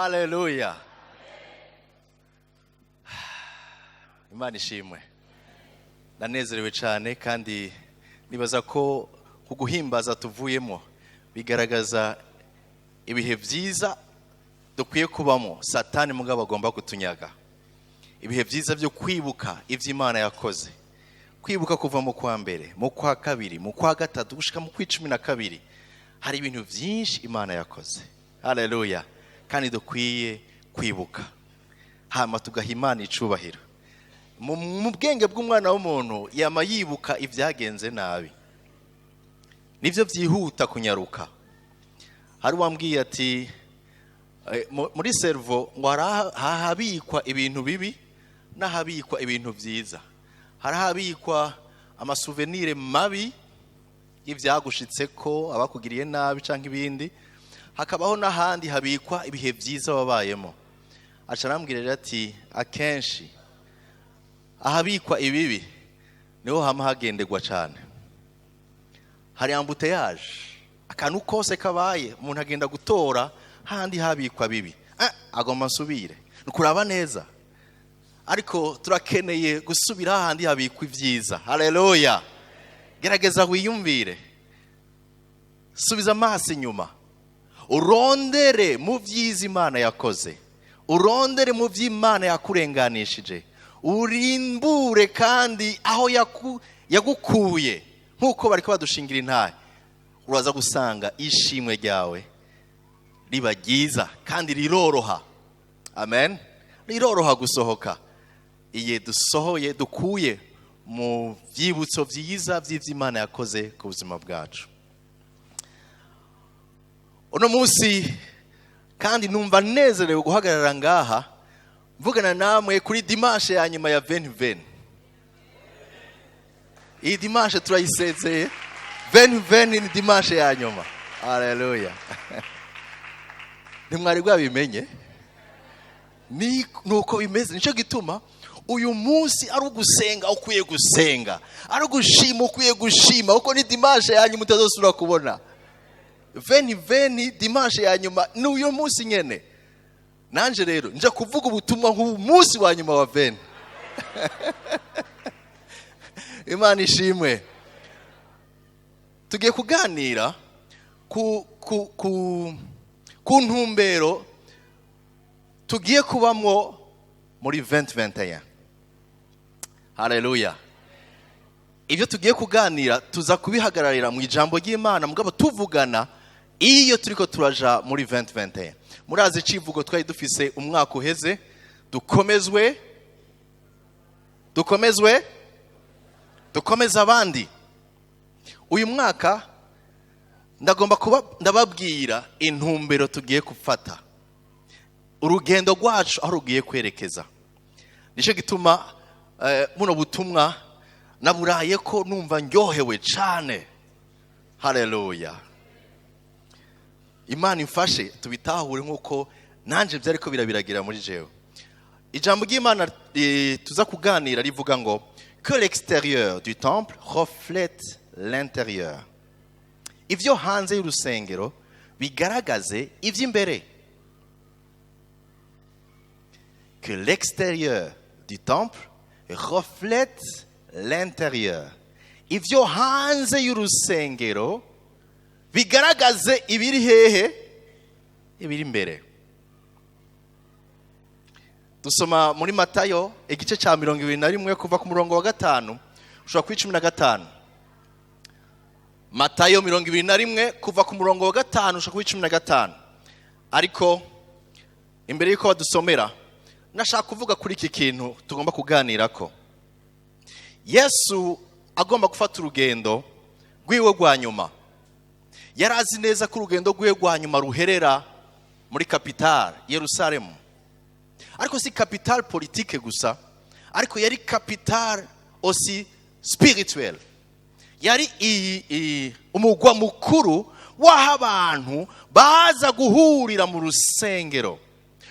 Haleluya. Imana ishimwe. Ndanezerewe cyane kandi nibaza ko kuguhimbaza tuvuyemo bigaragaza ibihe byiza dukwiye kubamo. Satani mugabo agomba kutunyaga. Ibihe byiza byo kwibuka ibyo Imana yakoze. Kwibuka kuva mu kwa mbere, mu kwa kabiri, mu kwa gatatu gushika mu kwa 12. Hari ibintu byinshi Imana yakoze. Haleluya. Kandi dukwiye kwibuka. Hama tugaha Imana icubahiro. Mu bwenge bw'umwana w'umuntu yama yibuka ibyagenze nabi. Nivyo byihuta kunyaruka. Hari wambwiye ati muri cerveau ngo hahabikwa ibintu bibi n'ahabikwa ibintu byiza. Harahabikwa amasouvenir mabi y'ivyagushitse ko abakugiriye nabi canke ibindi, hakabaho n'ahandi habikwa ibihe byiza wabayemo. Aca arambwira rero ati akenshi ahabikwa ibibi niho hama hagenderwa cane. Hari embouteillage, akantu kose kabaye umuntu agenda gutora handi habikwa bibi. Agomba nsubire. Nukuraba neza. Ariko turakeneye gusubira handi habikwa ibyiza. Haleluya. Gerageza wiyumvire. Subiza amaso inyuma. Urondere mu byiza Imana yakoze. Urondere mu by'Imana yakurenganishije. Urimbure kandi aho yagukuye. Nkuko bariko badushingira intahe. Uraza gusanga ishimwe ryawe riba ryiza kandi riroroha. Amen. Riroroha gusohoka. Iye dusohoye dukuye mu byibutso byiza by'Imana yakoze ku buzima bwacu. Uno munsi kandi numva nezerewe guhagarara ngaha mvugana namwe kuri dimanche ya nyuma ya 2020. Iyi dimanche turayisezeye. 2020 ni dimanche ya nyuma. Haleluya. Ntimwari bwabimenye? Ni nuko bimeze. Nico gituma uyu munsi ari ugusenga ukwiye gusenga, ari ugushima ukwiye gushima, kuko ni dimanche ya nyuma utazosubira kubona. 2020 dimanche ya nyuma ni uyu munsi nyene. Nanje rero nja kuvuga ubutumwa nk'ubu munsi wa nyuma wa 20. Imana ishimwe. Tugiye kuganira ku ntumbero tugiye kubamwo muri 2021. Haleluya. Ibyo tugiye kuganira tuza kubihagararira mu ijambo ry'Imana, mugabo tuvugana iyo turiko turaja muri 2021. Murazi icivugo twari dufise umwaka uheze, dukomezwe, dukomezwe, dukomeze abandi. Uyu mwaka ndagomba kuba ndababwira intumbero tugiye gufata, urugendo rwacu aho rugiye kwerekeza. Nico gituma buno butumwa naburaye ko numva ndyohewe cane. Haleluya. Imana imfashe tubitahure nkuko nanje byariko birabiragira muri jewe. Ijambo ry'Imana tuza kuganira rivuga ngo que l'extérieur du temple reflète l'intérieur. Ivyo hanze y'urusengero bigaragaze ivy'imbere. Que l'extérieur du temple reflète l'intérieur. Ivyo hanze y'urusengero bigaragaze ibiri hehe, ibiri imbere. Dusoma muri Matayo igice ca 21 kuva ku murongo wa 5 ushobora kuri 15. Matayo 21 kuva ku murongo wa 5 ushobora kuri 15. Ariko imbere yuko badusomera nashaka kuvuga kuri iki kintu tugomba kuganirako. Yesu agomba gufata urugendo rwiwe rwa nyuma. Yarazi neza ko urugendo rwiwe rwa nyuma ruherera muri capitale Yerusalemu. Ariko si capitale politique gusa, ariko yari capitale aussi spirituelle. Yari umugwa mukuru w'aho abantu baza guhurira mu rusengero.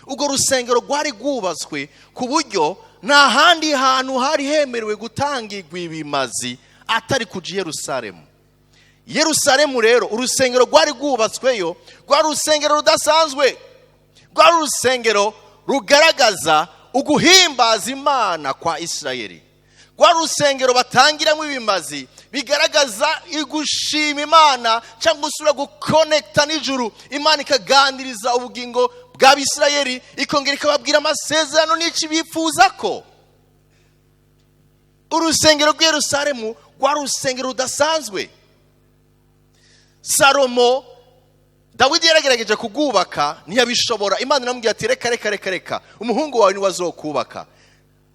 Ubwo rusengero rwari rwubatswe ku buryo nta handi hantu hari hemerewe gutangirwa ibimazi atari kuja i Yerusalemu. Yerusalemu rero urusengero rwari rwubatsweyo rwari urusengero rudasanzwe. Rwari urusengero rugaragaza uguhimbaza Imana kwa Isirayeli. Rwari urusengero batangiramo ibimazi bigaragaza igushima Imana cyangwa usubira gukonekita n'ijuru. Imana ikaganiriza ubugingo bw'Abisirayeli, ikongera ikababwira amasezerano n'icyo bifuza. Ko urusengero rw'i Yerusalemu rwari urusengero rudasanzwe. Salomo, Dawidi yaragerageje kugubaka ntiyabishobora. Imana iramubwira ati: "Reka, reka, reka, reka, umuhungu wawe niwe azokubaka,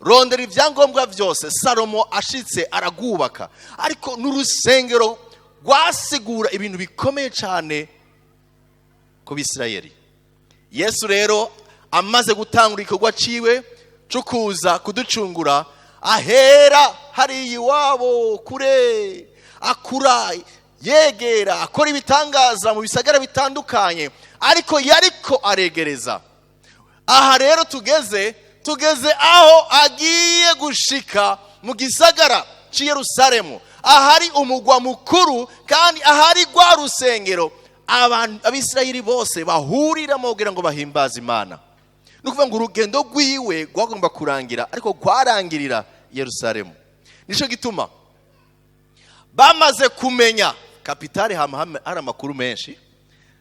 rondera ibyangombwa byose." Salomo ashitse aragubaka, ariko n'urusengero rwasigura ibintu bikomeye cyane ku Bisirayeli. Yesu rero amaze gutangura igikorwa ciwe cyo kuza kuducungura, ahera hariya iwabo kure, akura yegera, akora ibitangaza mu bisagara bitandukanye, ariko yariko aregereza. Aha rero tugeze aho agiye gushika mu gisagara cy'i Yerusalemu, ahari umugwa mukuru kandi ahari rwa rusengero abantu Abisirayeli bose bahuriramo kugira ngo bahimbaze Imana. Ni ukuvuga ngo urugendo rwiwe rwagomba kurangira, ariko rwarangirira i Yerusalemu. Nicyo gituma bamaze kumenya capitale, hama hari amakuru menshi,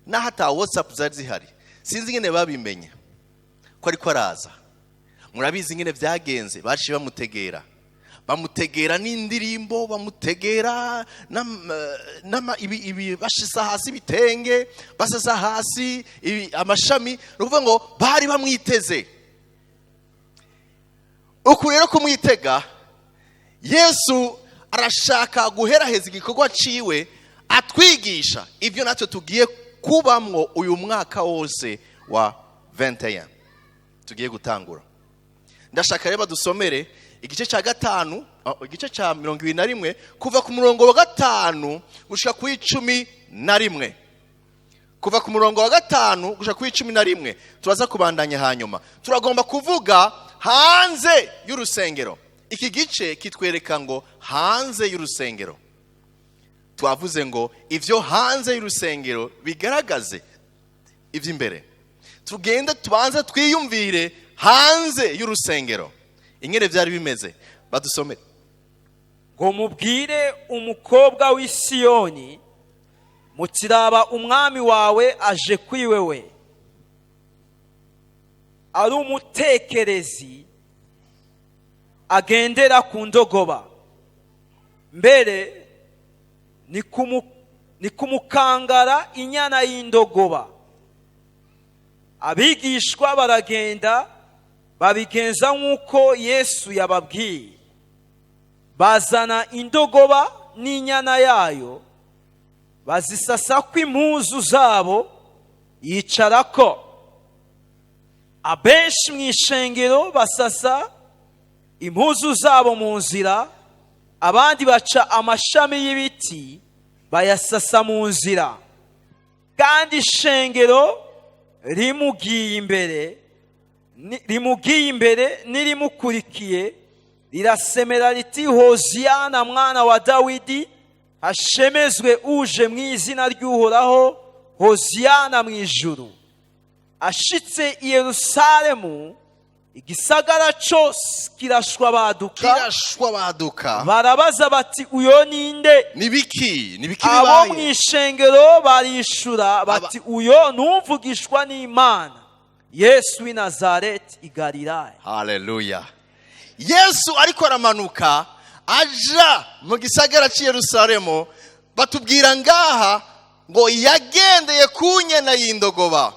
n'aho ata WhatsApp zari zihari. Sinzi ingene babimenye ko ariko araza. Murabizi ingene byagenze: baciye bamutegera, bamutegera n'indirimbo, bamutegera ibi bashisa hasi ibitenge, basasa hasi amashami. Ni ukuvuga ngo bari bamwiteze. Uku rero kumwitega, Yesu arashaka guheraheza igikorwa ciwe atwigisha ibyo natwe tugiye kubamwo uyu mwaka wose wa 21 tugiye gutangura. Ndashaka rero dusomere igice cya 5, igice cya 21, kuva ku murongo wa 5 gushika ku 11. Kuva ku murongo wa 5 gushika ku 11. Turaza kubandanya hanyuma. Turagomba kuvuga hanze y'urusengero. Iki gice kitwereka ngo hanze y'urusengero, twavuze ngo ivyo hanze y'urusengero bigaragaze iby'imbere. Tugende tubanze twiyumvire hanze y'urusengero ingene byari bimeze. Badusomere. Ngo mubwire umukobwa w'i Siyoni muti: "Raba, umwami wawe aje kuri wewe, ari umutekerezi, agendera ku ndogoba, mbere ni kumukangara inyana y'indogoba." Abigishwa baragenda babigenza nk'uko Yesu yababwiye. Bazana indogoba n'inyana yayo, bazisasako impuzu zabo, yicarako. Abenshi mu ishengero basasa impuzu zabo mu nzira, abandi baca amashami y'ibiti bayasasa mu nzira. Kandi ishengero rimugiye imbere n'irimukurikiye rirasemera riti: "Hoziyana mwana wa Dawidi, hashemezwe uje mu izina ry'Uhoraho, hoziyana mu ijuru." Ashitse i Yerusalemu, igisagara cyose kirashwabaduka. Kirashwabaduka. Barabaza bati: "Uyo ninde?" Nibiki, nibiki Abo mu bibaye? ishengero barishura bati: "Uyo numvugishwa n'Imana Yesu w'i Nazareti i Galilaya." Haleluya! Yesu ariko aramanuka aja mu gisagara cy'i Yerusalemu. Batubwira ngaha ngo yagendeye ku nyana y'indogoba.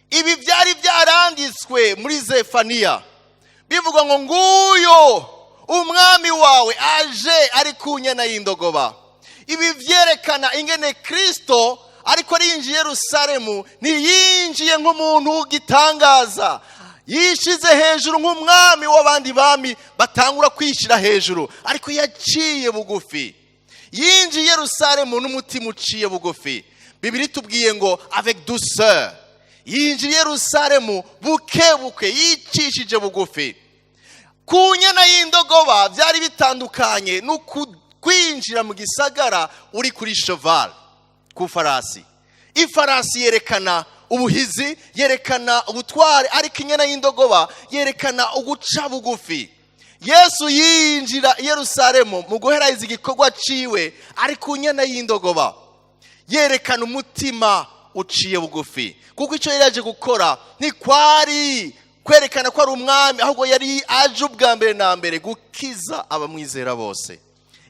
Ibi byari byaranditswe muri Zefaniya, bivuga ngo: "Nguyo umwami wawe aje ari ku nyana y'indogoba." Ibi byerekana ingene Kirisito ariko arinjiye Yerusalemu. Ntiyinjiye nk'umuntu w'igitangaza yishize hejuru, nk'umwami w'abandi bami batangura kwishyira hejuru, ariko yaciye bugufi. Yinjiye Yerusalemu n'umutima uciye bugufi. Bibiliya itubwiye ngo avec douceur. Yinjiye Yerusalemu buke buke, yicishije bugufi ku nyana y'indogoba. Byari bitandukanye no kwinjira mu gisagara uri kuri cheval, ku farasi. Ifarasi yerekana ububasha, Ubuhizi, yerekana ubutware, ariko inyana y'indogoba yerekana uguca bugufi. Yesu yinjira i Yerusalemu mu guheraheza igikorwa ciwe ari ku nyana y'indogoba, yerekana umutima uciye bugufi, kuko icyo yari yaje gukora ntikwari kwerekana ko ari umwami, ahubwo yari aje ubwa mbere na mbere gukiza abamwizera bose.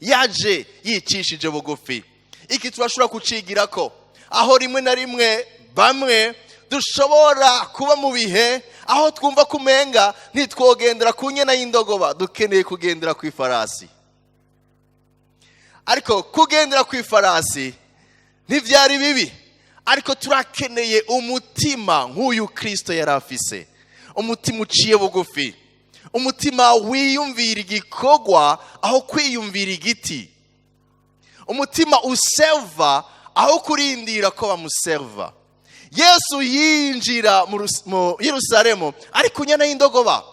Yaje yicishije bugufi. Iki turashobora kucigira ko aho rimwe na rimwe bamwe dushobora kuba mu bihe aho twumva kumenga ntitwogendera ku nyana y'indogoba, dukeneye kugendera ku ifarasi. Ariko kugendera ku ifarasi ntibyari bibi, ariko turakeneye umutima nk'uyu Kristo yari afise, umutima uciye bugufi, umutima wiyumvira igikorwa aho kwiyumvira igiti, umutima useva aho kurindira ko bamuserva. Yesu yinjira mu Yerusalemu ari ku nyana y'indogoba,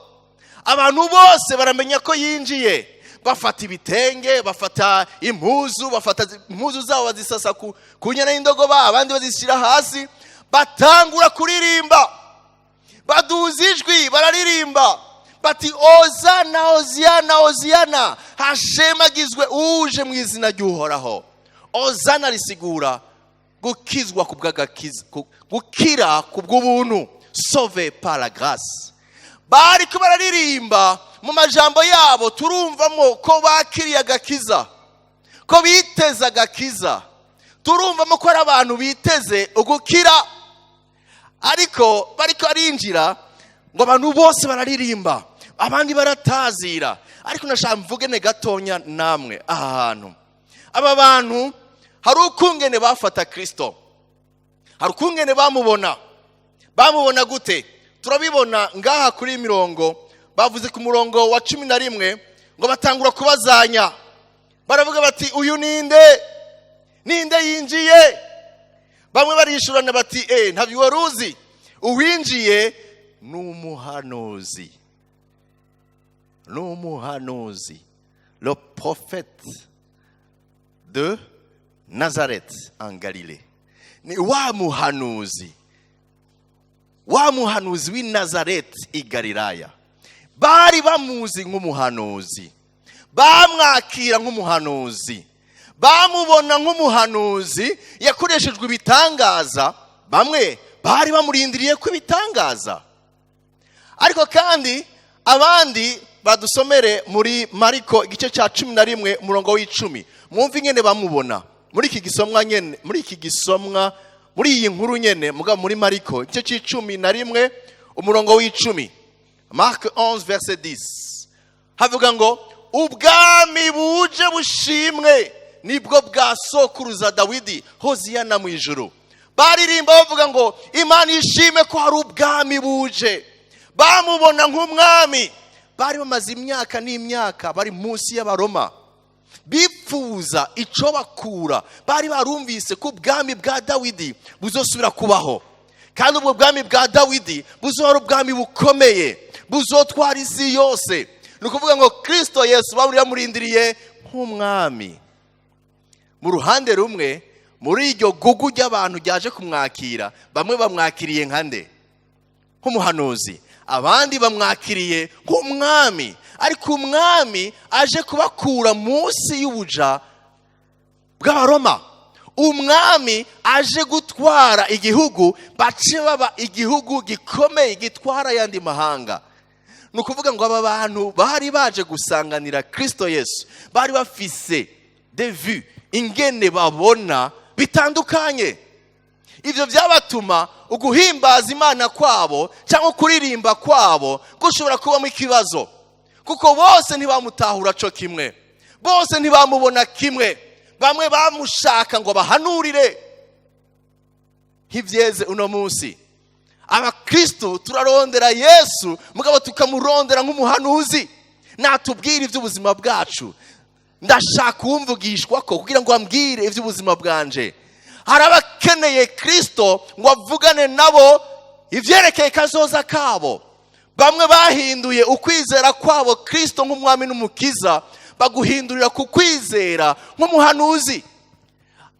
abantu bose baramenya ko yinjiye, bafata ibitenge, bafata impuzu, bafata impuzu zabo bazisasa ku nyana y'indogoba, abandi bazishyira hasi, batangura kuririmba, baduza ijwi bararirimba bati: "Ozana, oziyana, oziyana, hashemagizwe uje mu izina ry'Uhoraho." Ozana risigura gukizwa ku bw'agakiza, gukira ku bw'ubuntu, sauvé par la grâce. Bariko bararirimba, mu majambo yabo turumvamo ko bakiriye agakiza, ko biteze agakiza, turumvamo ko ari abantu biteze ugukira. Ariko bariko arinjira ngo abantu bose bararirimba, abandi baratazira. Ariko nashaka mvugene gatonya namwe aha hantu. Aba bantu hari ukungene bafata Kristo, hari ukungene bamubona. Bamubona gute? Turabibona ngaha kuri mirongo bavuze ku murongo wa 11 ngo batangura kubazanya, baravuga bati: "Uyu ninde? Ninde yinjiye?" Bamwe barishurana bati: "Ntabyo wari uzi, uwinjiye ni umuhanuzi, ni umuhanuzi, le prophète de Nazareth en Galilée, ni wa muhanuzi, wa muhanuzi w'i Nazareth i Galilaya." Bari bamuzi nk'umuhanuzi, bamwakira nk'umuhanuzi, bamubona nk'umuhanuzi yakoreshejwe ibitangaza. Bamwe bari bamurindiriye ko ibitangaza. Ariko kandi abandi badusomere muri Mariko igice cya 11 umurongo w'10, mwumve ingene bamubona muri iki gisomwa nyene, muri iki gisomwa, muri iyi nkuru nyene, mugabo muri Mariko igice c'11 umurongo w'10, Marc 11 verset 10, havuga ngo: "Ubwami buje bushimwe, nibwo bwa sokuruza Dawidi, hoziyana mu ijuru." Baririmba bavuga ngo Imana ishime ko hari ubwami buje. Bamubona nk'umwami. Bari bamaze imyaka n'imyaka bari munsi y'Abaroma, bipfuza icyo bakura. Bari barumvise ko ubwami bwa Dawidi buzosubira kubaho, kandi ubwo bwami bwa Dawidi buzoba ubwami bukomeye buzotwara isi yose. Ni ukuvuga ngo Kirisito Yesu bari bamurindiriye nk'umwami. Mu ruhande rumwe, muri iryo gugu ry'abantu ryaje kumwakira, bamwe bamwakiriye nka nde? Nk'umuhanuzi. Abandi bamwakiriye nk'umwami, ariko umwami aje kubakura munsi y'ubuja bw'Abaroma, umwami aje gutwara igihugu, bace baba igihugu gikomeye gitwara ayandi mahanga. Ni ukuvuga ngo aba bantu bari baje gusanganira Kirisito Yesu bari bafise des vues, ingene babona bitandukanye. Ibyo byabatuma uguhimbaza Imana kwabo cyangwa kuririmba kwabo gushobora kubamo ikibazo, kuko bose ntibamutahura co kimwe, bose ntibamubona kimwe. Bamwe bamushaka ngo bahanurire, nk'ibyeze uno munsi. Abakristo turarondera Yesu, mugabo tukamurondera nk'umuhanuzi natubwira iby'ubuzima bwacu. Ndashaka uwumvugishwa ko kugira ngo ambwire iby'ubuzima bwanje. Hari abakeneye Kirisito ngo avugane nabo ibyerekeye kazoza kabo. Bamwe bahinduye ukwizera kwabo Kirisito nk'umwami n'umukiza, baguhindurira ku kwizera nk'umuhanuzi.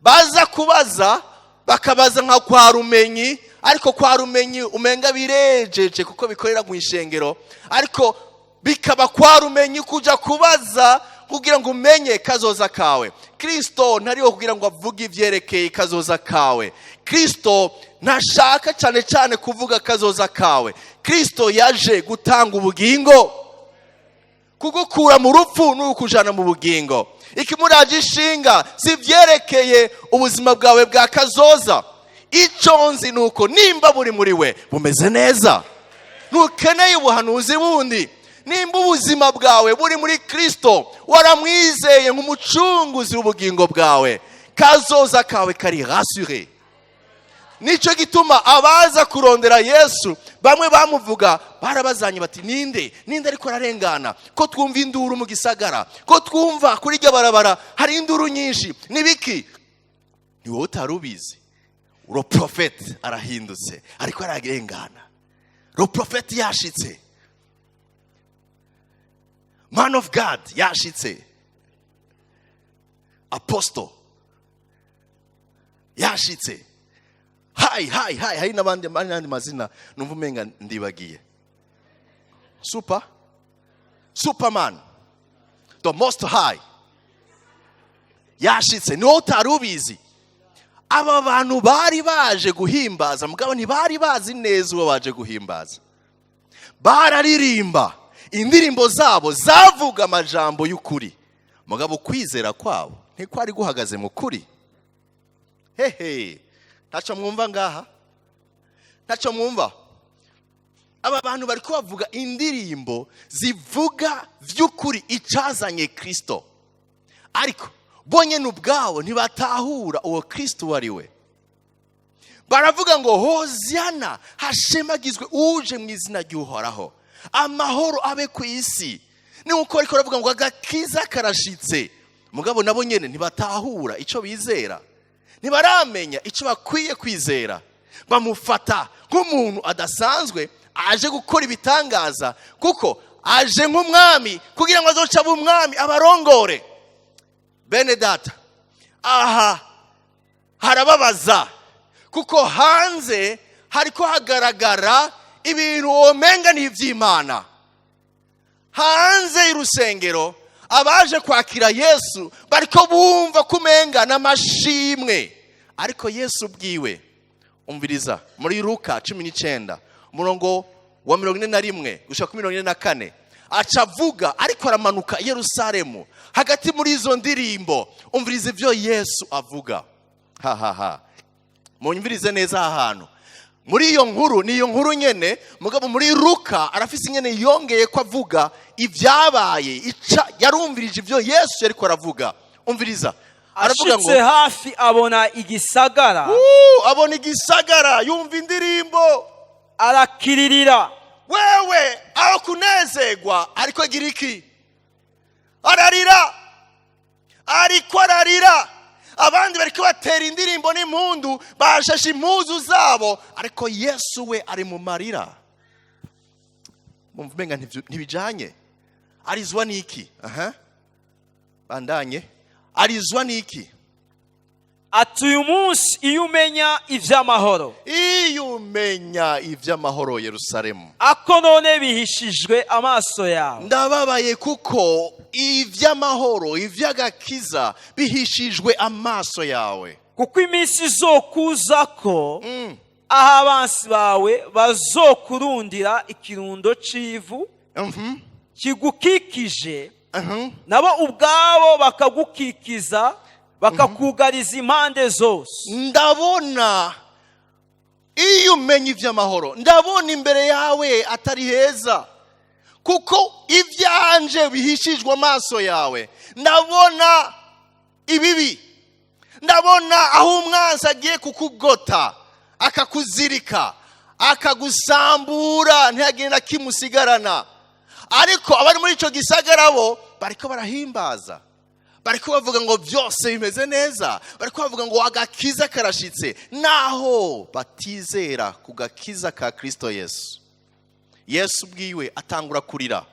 Baza kubaza, bakabaza nka kwa rumenyi. Ariko kwa rumenyi umenga birejeje kuko bikorera mu ishengero, ariko bikaba kwa rumenyi kuja kubaza kugira ngo umenye kazoza kawe. Kristo ntariho kugira ngo avuge ivyerekeye kazoza kawe. Kristo ntashaka cyane cyane kuvuga kazoza kawe. Kristo yaje gutanga ubugingo, kugukura mu rupfu n'ukujana mu bugingo. Ikimuraje ishinga si ivyerekeye ubuzima bwawe bwa kazoza. Icyo nzi ni uko nimba buri muri we bumeze neza, ntukeneye ubuhanuzi bundi. Nimba ubuzima bwawe buri muri Kristo, waramwizeye nk'umucunguzi w'ubugingo bwawe, kazoza kawe kari rassuré. Nicyo gituma abaza kurondera Yesu bamwe bamuvuga barabazanye bati: "Ninde, ninde ariko ararengana, ko twumva induru mu gisagara, ko twumva kuri iryo barabara hari induru nyinshi, nibiki?" Ni wowe utari ubizi. Le prophète arahindutse, ariko ararengana. Le prophète yashitse, man of God yashitse, apostle yashitse. Hayi hayi hayi, hari n'abandi n'andi mazina numva umenga ndibagiye. Superman, the Most High yashitse. Ni wowe utari ubizi. Aba bantu bari baje guhimbaza, mugabo ntibari bazi neza uwo baje guhimbaza. Bararirimba indirimbo zabo zavuga amajambo y'ukuri, mugabo kwizera kwabo ntikwari guhagaze mu kuri. Hehe, ntacyo mwumva ngaha, ntacyo mwumva. Aba bantu bari bavuga indirimbo zivuga by'ukuri icyazanye Kirisito, ariko bonyine ubwabo ntibatahura uwo Kirisito uwo ari we. Baravuga ngo: "Hoziyana, hashemagizwe uje mu izina ry'Uhoraho, amahoro abe ku isi." Ni uko ariko baravuga ngo agakiza karashitse, mugabo nabo nyine ntibatahura icyo bizera, ntibaramenya icyo bakwiye kwizera. Bamufata nk'umuntu adasanzwe aje gukora ibitangaza, kuko aje nk'umwami kugira ngo azoce abe umwami abarongore. Bene data, aha harababaza, kuko hanze hariko hagaragara ibintu womenga ni iby'Imana. Hanze y'urusengero abaje kwakira Yesu bariko bumva kumenga n'amashimwe, ariko Yesu ubwiwe, umviriza muri Luka 19, umurongo wa 41 gushika kuri 44, aca avuga ariko aramanuka i Yerusalemu hagati muri izo ndirimbo. Umviriza ibyo Yesu avuga. Ha ha ha, munyumvirize neza aha hantu muri iyo nkuru. Ni iyo nkuru nyene, mugabo muri Luka arafise nyene yongeye ko avuga ibyabaye. Ica yarumvirije ibyo Yesu yariko aravuga. Umviriza, aravuga ngo Ashitse hafi abona igisagara. Abona igisagara, yumva indirimbo. Arakiririra. Wewe aho kunezerwa ariko agira iki? Ararira, ariko ararira. Abandi bariko batera indirimbo n'impundu, bashashe impuzu zabo, ariko Yesu we ari mu marira. Mumva umenga ntibijanye. Arizwa n'iki? Aha, bandanye, arizwa n'iki? Ati: "Uyu munsi iyo umenya iby'amahoro!" Iyo umenya iby'amahoro, Yerusalemu! Ako none bihishijwe amaso yawe. Ndababaye kuko iby'amahoro, iby'agakiza bihishijwe amaso yawe. Kuko iminsi izokuza ko aho abansi bawe bazokurundira ikirundo c'ivu kigukikije, nabo ubwabo bakagukikiza, bakakugariza impande zose. Ndabona iyo umenya iby'amahoro, ndabona imbere yawe atari heza, kuko ibyanje bihishijwe amaso yawe. Ndabona ibibi, ndabona aho umwanzi agiye kukugota, akakuzirika, akagusambura, ntihagire kimusigarana. Ariko abari muri icyo gisagara bo bariko barahimbaza, bariko bavuga ngo byose bimeze neza, bariko bavuga ngo agakiza karashitse, naho batizera ku gakiza ka Kristo Yesu. Yesu ubwiwe atangura kurira,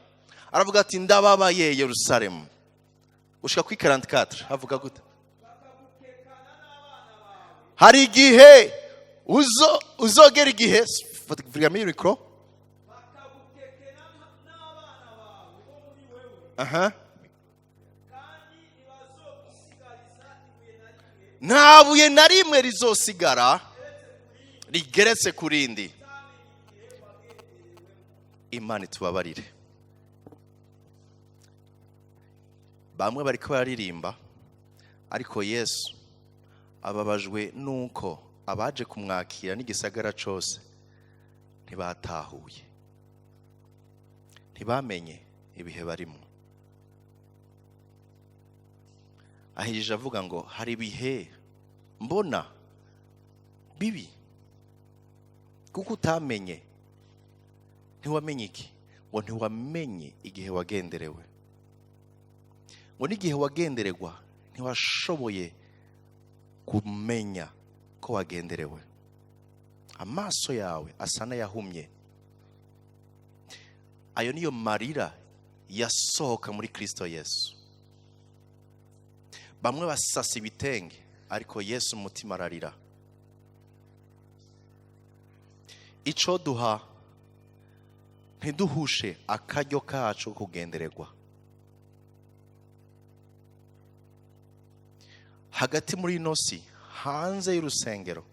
aravuga ati: "Ndababaye, Yerusalemu." Ushika kuri 44 havuga gute? Hari igihe Uzo uzogera igihe, vuga muri micro. Bakagukekena n'abana bawe bo muri wewe, Aha. kandi ntibazogusigariza ibuye na rimwe Nta buye na rimwe rizosigara rigeretse ku rindi. Imana itubabarire. Bamwe bariko bararirimba, ariko Yesu ababajwe nuko abaje kumwakira n'igisagara cose ntibatahuye, ntibamenye ibihe barimo. Ahejeje avuga ngo hari ibihe mbona bibi kuko utamenye. Ntiwamenye iki? Ngo ntiwamenye igihe wagenderewe, ngo n'igihe wagendererwa ntiwashoboye kumenya ko wagenderewe. Amaso yawe asa n'ayahumye. Ayo niyo marira yasohoka muri Kristo Yesu. Bamwe basasa ibitenge, ariko Yesu umutima ararira. Ico duha ntiduhushe akaryo kacu ko kugendererwa. Hagati muri ino si, hanze y'urusengero,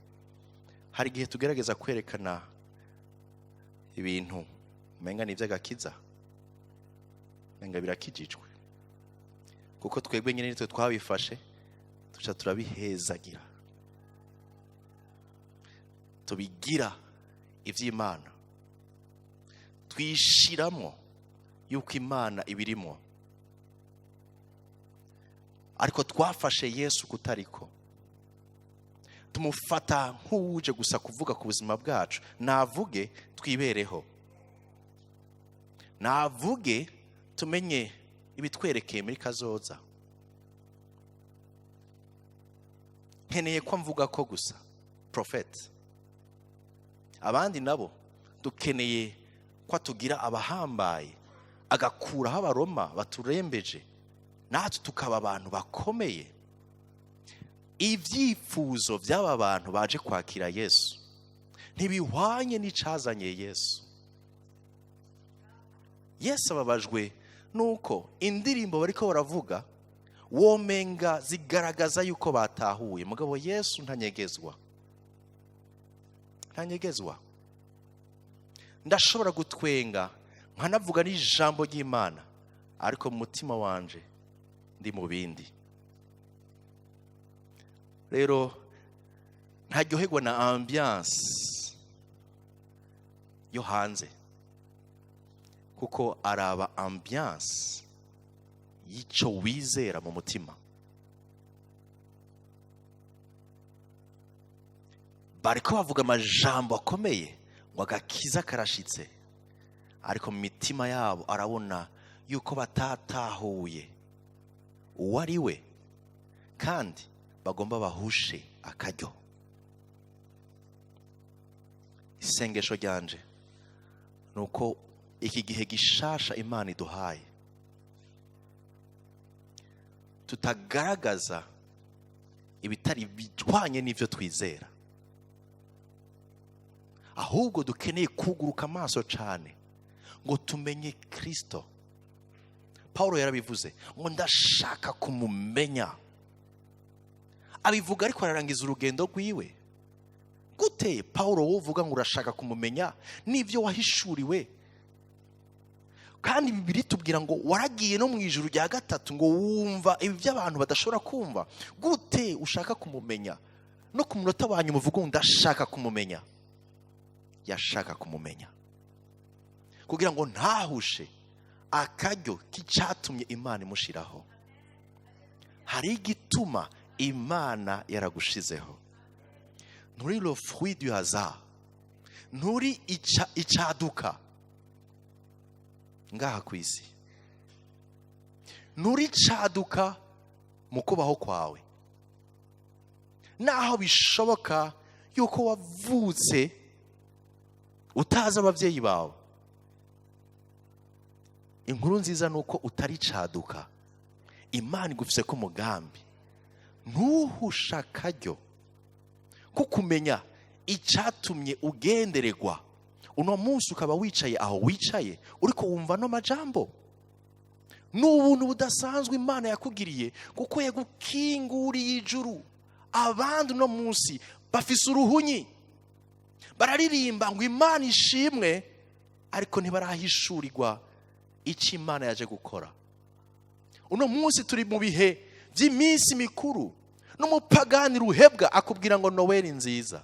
hari igihe tugerageza kwerekana ibintu umenga ni iby'agakiza, umenga birakijijwe, kuko twebwe nyine nitwe twabifashe, tuca turabihezagira, tubigira iby'Imana, twishiramo yuko Imana ibirimo. Ariko twafashe Yesu kutariko, tumufata nk'uwuje gusa kuvuga ku buzima bwacu. Navuge twibereho, navuge tumenye ibitwerekeye muri kazoza. Nkeneye ko mvuga ko gusa prophet, abandi nabo dukeneye ko atugira abahambaye, agakuraho abaroma baturembeje, natwe tukaba abantu bakomeye. Ibyifuzo by'aba bantu baje kwakira Yesu ntibihwanye n'icazanye Yesu. Yesu ababajwe nuko indirimbo bariko baravuga womenga zigaragaza yuko batahuye, mugabo Yesu ntanyegezwa, ntanyegezwa. Ndashobora gutwenga nkanavuga n'ijambo ry'Imana, ariko mu mutima wanje ndi mu bindi. Rero ntaryoherwa na ambiance yo hanze, kuko araba ambiance y'icyo wizera mu mutima. Bariko bavuga amajambo akomeye ngo agakiza karashitse, ariko mu mitima yabo arabona yuko batatahuye uwo ari we, kandi bagomba bahushe akaryo. Isengesho ryanje nuko iki gihe gishasha Imana iduhaye tutagaragaza ibitari bijwanye n'ivyo twizera, ahubwo dukeneye kuguruka amaso cane ngo tumenye Kristo. Paulo yarabivuze ngo ndashaka kumumenya. Abivuga ariko ararangiza urugendo rwiwe. Gute Paulo wowe uvuga ngo urashaka kumumenya n'ivyo wahishuriwe? Kandi Bibiliya itubwira ngo waragiye no mu ijuru rya gatatu ngo wumva ibi by'abantu badashobora kumva. Gute ushaka kumumenya? No ku munota wa nyuma uvuga ngo ndashaka kumumenya. Yashaka kumumenya kugira ngo ntahushe akaryo k'icyatumye Imana imushiraho. Hari igituma Imana yaragushizeho. Nturi le fruit du hasard, nturi icaduka ngaha ku isi, nturi caduka mu kubaho kwawe. Naho bishoboka yuko wavutse utazi abavyeyi bawe, inkuru nziza nuko utari caduka. Imana igufise ko umugambi. Ntuhushe akaryo ko kumenya Icyatumye ugendererwa uno munsi ukaba wicaye aho wicaye, uriko wumva no majambo, ni ubuntu budasanzwe Imana yakugiriye, kuko yagukinguriye ijuru. Abandi uno munsi bafise uruhunyi, bararirimba ngo Imana ishimwe, ariko ntibarahishurirwa icyo Imana yaje gukora. Uno munsi turi mu bihe by'iminsi mikuru, n'umupagani ruhebwa akubwira ngo Noweli nziza,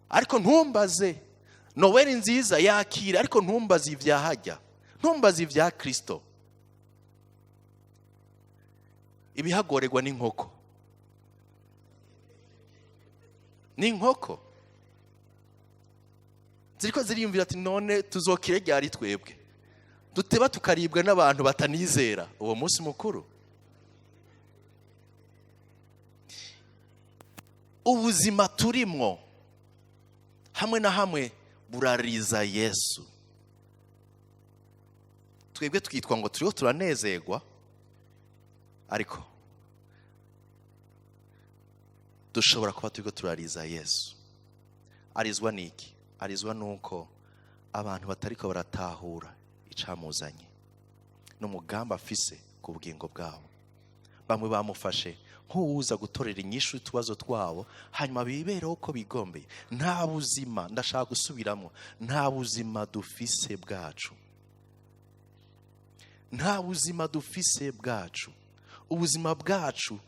ariko ntumbaze Noweli nziza yakira, ariko ntumbaze ibyahajya, ntumbaze ibya Kristo. Ibihagorerwa n'inkoko, n'inkoko ziriko ziriyumvira ati none tuzokire ryari twebwe duteba tukaribwa n'abantu batanizera uwo munsi mukuru. Ubuzima turimwo hamwe na hamwe burariza Yesu. Twebwe twitwa ngo turiho turanezerwa, ariko dushobora kuba turiko turariza Yesu. Arizwa niki? Arizwa nuko abantu batariko baratahura icamuzanye n'umugambi afise ku bugingo bwabo. Bamwe bamufashe nk'uwuza gutorera inyishu utubazo twabo, hanyuma bibereho uko bigombeye. Nta buzima, ndashaka gusubiramo, nta buzima dufise bwacu, nta buzima dufise bwacu. Ubuzima bwacu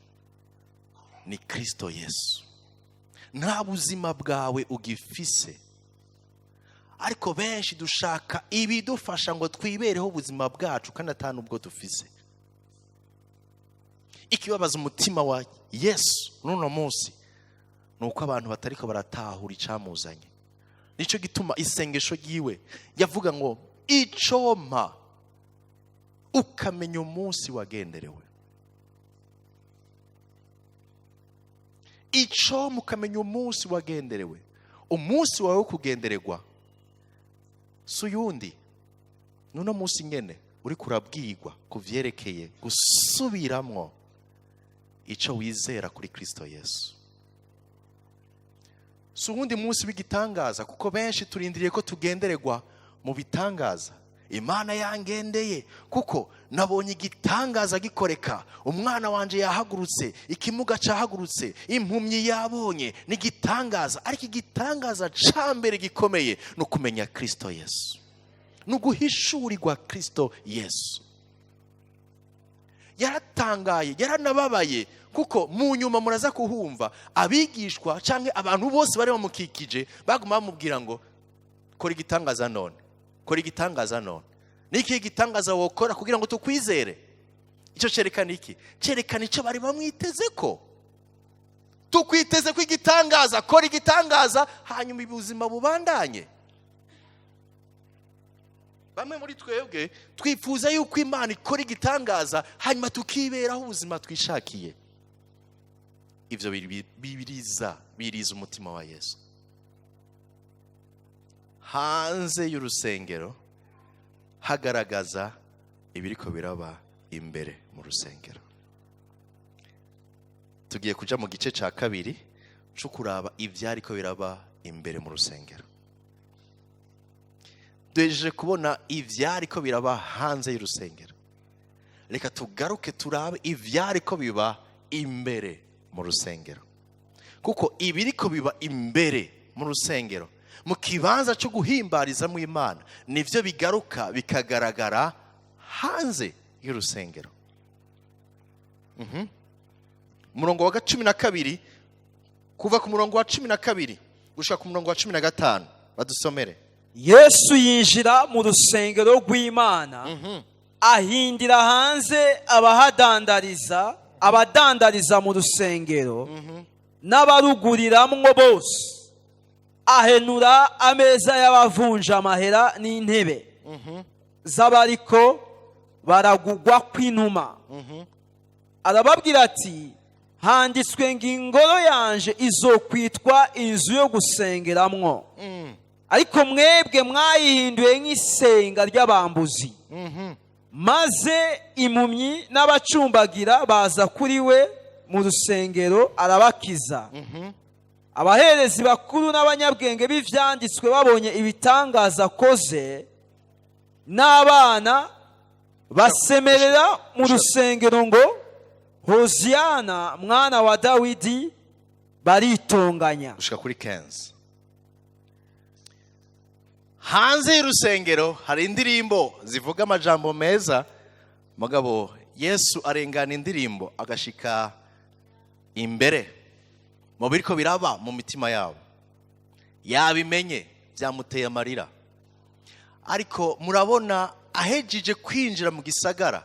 ni Kristo Yesu. Nta buzima bwawe ugifise, ariko benshi dushaka ibidufasha ngo twibereho ubuzima bwacu kandi ata nubwo dufise. Ikibabaza umutima wa Yesu n'uno munsi ni uko abantu batariko baratahura icamuzanye. Nico gituma isengesho ryiwe yavuga ngo icompa ukamenya umunsi wagenderewe, icompa ukamenya umunsi wagenderewe. Umunsi wawe wo kugendererwa si uyundi, n'uno munsi nyene uriko urabwirwa ku vyerekeye gusubiramwo ico wizera kuri Kristo Yesu. Si uwundi munsi w'igitangaza, kuko benshi turindiriye ko tugendererwa mu bitangaza. Imana yangendeye kuko nabonye igitangaza gikoreka, umwana wanje yahagurutse, ikimuga cahagurutse, impumyi yabonye, ni igitangaza. Ariko igitangaza ca mbere gikomeye ni ukumenya Kristo Yesu, ni uguhishurirwa Kristo Yesu. Yaratangaye, yaranababaye, kuko mu nyuma muraza kuhumva abigishwa canke abantu bose bari bamukikije baguma bamubwira ngo kora igitangaza none, kora igitangaza none. Niki gitangaza wokora kugira ngo tukwizere? Ico cerekana iki? Cerekana ico bari bamwiteze ko. Tukwiteze ko igitangaza, kora igitangaza, hanyuma ubuzima bubandanye. Bamwe muri twebwe twifuza yuko Imana ikora igitangaza hanyuma tukiberaho ubuzima twishakiye. Ivyo biriza umutima wa Yesu. Hanze y'urusengero hagaragaza ibiriko biraba imbere mu rusengero. Tugiye kuja mu gice ca kabiri co kuraba ivyariko biraba imbere mu rusengero. Duhejeje kubona ivyariko biraba hanze y'urusengero, reka tugaruke turabe ivyariko biba imbere mu rusengero, kuko ibiriko biba imbere mu rusengero mu kibanza cyo guhimbarizamo Imana nivyo bigaruka bikagaragara hanze y'urusengero. Umurongo wa 12, kuva ku murongo wa 12 gushika ku murongo wa 15, badusomere. Yesu yinjira mu rusengero rw'Imana, ahindira hanze abahadandariza, abadandariza mu rusengero n'abaruguriramwo bose, ahenura ameza y'abavunja amahera n'intebe z'abariko baragugwa kw'inuma. Arababwira ati handitswe ngo ingoro yanje izokwitwa inzu yo gusengeramwo, ariko mwebwe mwayihinduye nk'isenga ry'abambuzi. Maze impumyi n'abacumbagira baza kuri we, mu rusengero arabakiza. Abaherezi bakuru n'abanyabwenge b'ivyanditswe babonye ibitangaza akoze n'abana basemerera mu rusengero ngo: "Hoziyana, mwana wa Dawidi", baritonganya. Gushika kuri 15. Hanze y'urusengero hari indirimbo zivuga amajambo meza, mugabo Yesu arengana indirimbo, agashika imbere mu biriko biraba mu mitima yabo. Yabimenye, byamuteye amarira. Ariko murabona, ahejeje kwinjira mu gisagara,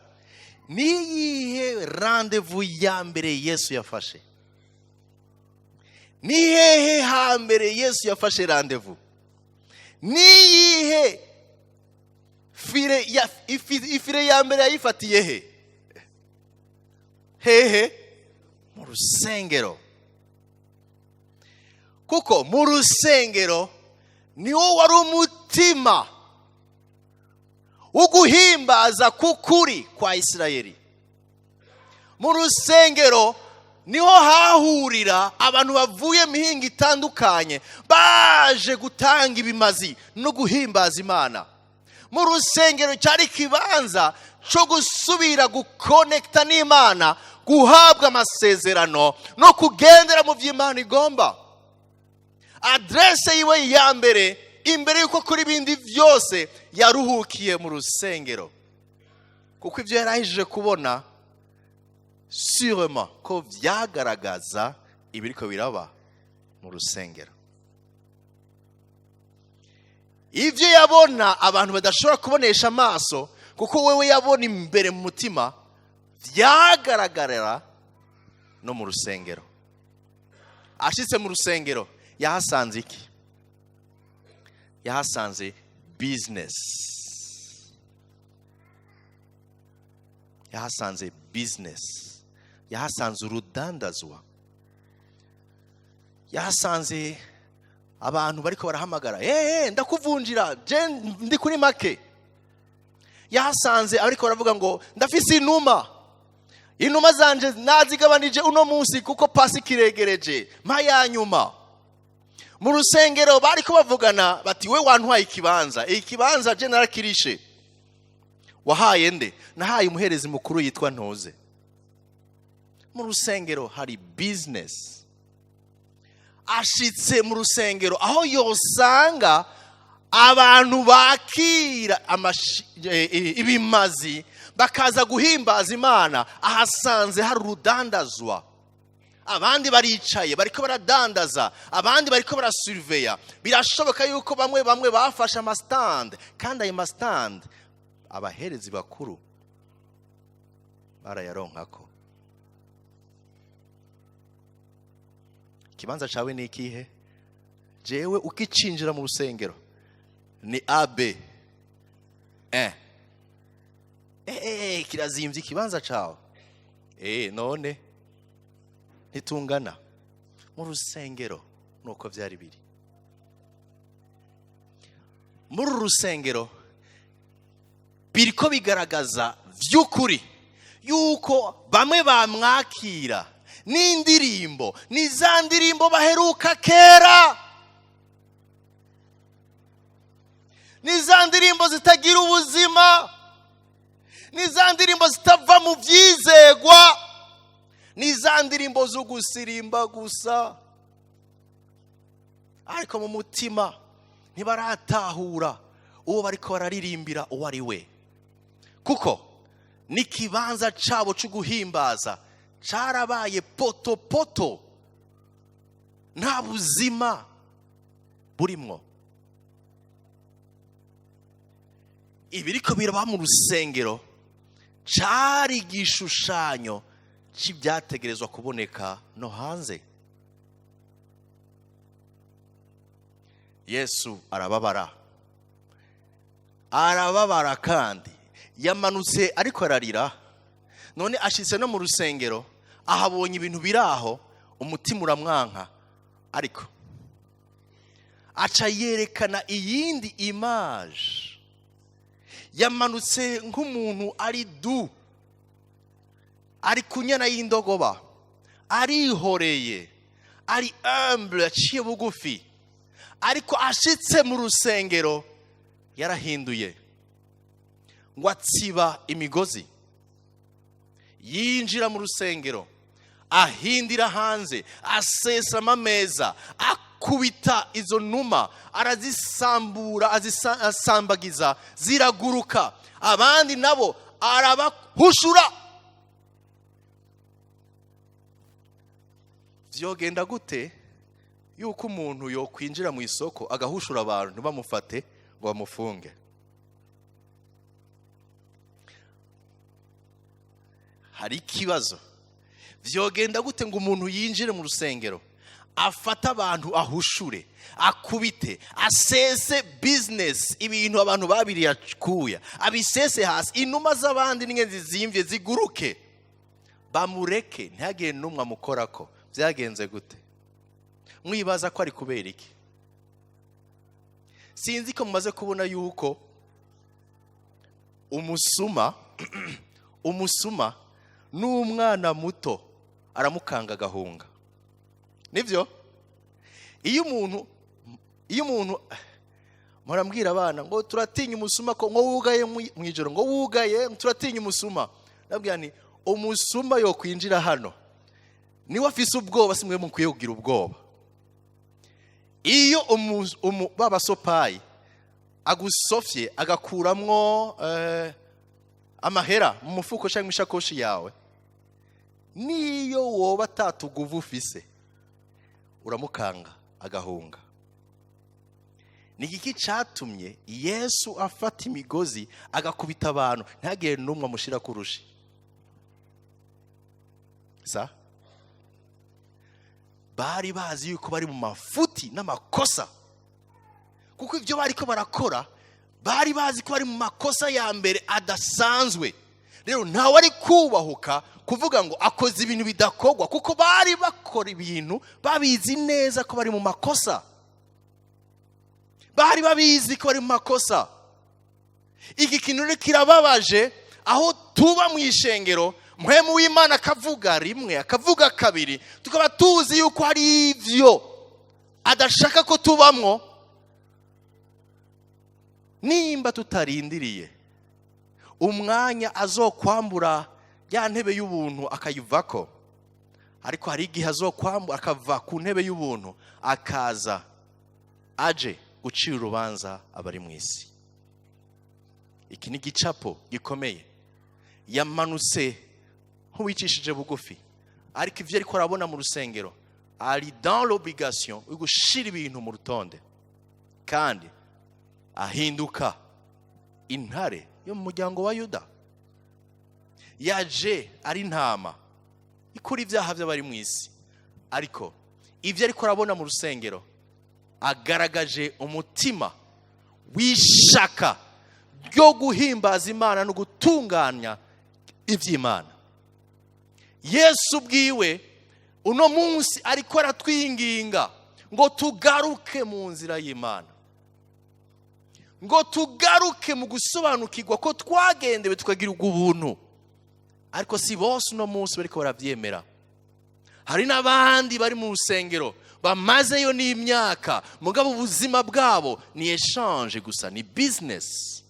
niyihe rendez-vous ya mbere Yesu yafashe? Ni hehe hambere Yesu yafashe rendez-vous? Niyihe file ya ifile ya mbere yayifatiye he? Hehe? Mu rusengero, kuko mu rusengero niwo wari umutima wo guhimbaza k'ukuri kwa Isirayeli. Mu rusengero niho hahurira abantu bavuye mihinga itandukanye, baje gutanga ibimazi no guhimbaza Imana. Mu rusengero cyari ikibanza cyo gusubira gukonekita n'Imana, guhabwa amasezerano no kugendera mu by'Imana igomba. Adresse yiwe ya mbere, imbere y'uko kuri ibindi byose, yaruhukiye mu rusengero, kuko ibyo yarahije kubona sûrement ko byagaragaza ibiriko biraba mu rusengero. Ibyo yabona abantu badashobora kubonesha amaso, kuko wewe yabona imbere mu mutima, byagaragarira no mu rusengero. Ashitse mu rusengero yahasanze iki? Yahasanze business, yahasanze business, yahasanze urudandazwa, yahasanze abantu bariko barahamagara: "Eh, ndakuvunjira, je ndi kuri make." Yahasanze ariko baravuga ngo: "Ndafise inuma, inuma zanje nazigabanije uno munsi kuko Pasi kiregereje, mpa ya nyuma." Mu rusengero bariko bavugana bati: "We wantwaye ikibanza, iki kibanza je narakirishe." "Wahaye nde?" "Nahaye umuherezi mukuru yitwa Ntoze." Mu rusengero hari business. Ashitse mu rusengero aho yosanga abantu bakira ibimazi, bakaza guhimbaza Imana, ahasanze hari urudandazwa. Abandi baricaye bariko baradandaza, abandi bariko barasuriveya. Birashoboka yuko bamwe bamwe bafashe amasitande, kandi ayo masitande abaherezi bakuru barayaronkako. Ikibanza cawe ni ikihe? Jewe ukicinjira mu rusengero ni ab kirazimvye ikibanza cawe. None ntitungana mu rusengero? Nuko vyari biri muri uru rusengero, biriko bigaragaza vy'ukuri yuko bamwe bamwakira n'indirimbo, ni za ndirimbo baheruka kera, ni za ndirimbo zitagira ubuzima, ni za ndirimbo zitava mu byizegwa, ni za ndirimbo zo gusirimba gusa, ariko mu mutima ntibaratahura uwo bariko bararirimbira uwo ari we, kuko n'ikibanza cabo cyo guhimbaza carabaye potopoto, nta buzima burimwo. Ibiriko biraba mu rusengero cari igishushanyo c'ibyategerezwa kuboneka no hanze. Yesu arababara, arababara, kandi yamanutse ariko ararira. None ashitse no mu rusengero, ahabonye ibintu biraho, umutima uramwanka, ariko aca yerekana iyindi image. Yamanutse nk'umuntu ari du, ari ku nyana y'indogoba. Arihoreye, ari humble, aciye bugufi, ariko ashitse mu rusengero yarahinduye, ngo atsiba imigozi, yinjira mu rusengero, ahindira hanze, asesa amameza, akubita izo numa, arazisambura, asambagiza, ziraguruka, abandi nabo arabahushura. Vyogenda gute yuko umuntu yokwinjira mu isoko agahushura abantu ntibamufate ngo bamufunge? Hari ikibazo. Vyogenda gute ngo umuntu yinjire mu rusengero, afate abantu, ahushure, akubite, asese business, ibintu abantu babiriye akuya abisese hasi, inuma z'abandi n'ingenzi zimvye ziguruke, bamureke ntihagire n'umwe amukorako? Byagenze gute? Mwibaza ko ari kubera iki? Sinzi ko mumaze kubona yuko umusuma n'umwana muto aramukanga agahunga. Nibyo? Iyo umuntu, murambwira abana ngo turatinya umusuma, ko ngo wugaye mu ijoro, ngo wugaye, turatinya umusuma. Nabwira nti umusuma yo kwinjira hano niwe afise ubwoba, si mwe mukwiye kugira ubwoba. Iyo babasopayi agusofye, agakuramwo amahera mu mufuko cyangwa ishakoshi yawe, niyo woba atatuguvu ufise, uramukanga agahunga. Ni igiki cyatumye Yesu afata imigozi agakubita abantu, ntihagire n'umwe amushyira ku rushi? Sa bari bazi yuko bari mu mafuti n'amakosa, kuko ibyo bariko barakora bari bazi ko bari mu makosa ya mbere adasanzwe. Rero ntawe ari kubahuka kuvuga ngo akoze ibintu bidakorwa, kuko bari bakora ibintu babizi neza ko bari mu makosa. Bari babizi ko bari mu makosa. Iki kintu rero kirababaje, aho tuba mu ishengero, Mpwemu w'Imana akavuga rimwe, akavuga kabiri, tukaba tuzi yuko hari ivyo adashaka ko tubamwo. Nimba tutarindiriye umwanya azokwambura ya ntebe y'ubuntu akayivako, ariko hari igihe azokwambura akava ku ntebe y'ubuntu, akaza aje gucira urubanza abari mu isi. Iki ni igicapo gikomeye. Yamanutse nk'uwicishije bugufi, ariko ivyo ariko arabona mu rusengero, ari dans l'obligation yo gushira ibintu mu rutonde, kandi ahinduka intare yo mu muryango wa Yuda. Yaje ari intama ikura ibyaha by'abari mu isi, ariko ivyo ariko arabona mu rusengero, agaragaje umutima w'ishaka ryo guhimbaza Imana no gutunganya iby'Imana. Yesu ubwiwe uno munsi ariko aratwinginga ngo tugaruke mu nzira y'Imana, ngo tugaruke mu gusobanukirwa ko twagendewe tukagirirwa ubuntu. Ariko si bose uno munsi bariko baravyemera. Hari n'abandi bari mu rusengero bamazeyo n'imyaka, mugabo ubuzima bwabo ni échange gusa, ni business.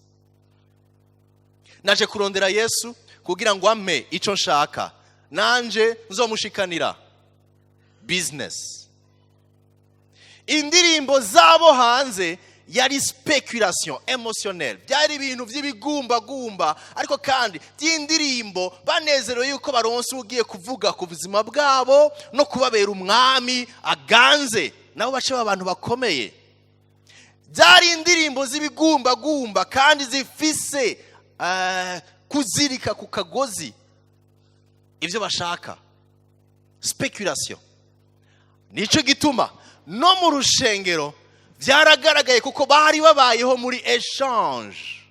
Naje kurondera Yesu kugira ngo ampe ico nshaka, nanje nzomushikanira business. Indirimbo zabo hanze yari spéculation émotionnelle, byari ibintu by'ibigumbagumba, ariko kandi by'indirimbo banezerewe yuko baronse ugiye kuvuga ku buzima bwabo no kubabera umwami aganze, nabo bace abantu bakomeye. Byari indirimbo z'ibigumbagumba kandi zifise kuzirika ku kagozi ibyo bashaka, spéculation. Nico gituma no mu rushengero byaragaragaye, kuko bari babayeho muri échange,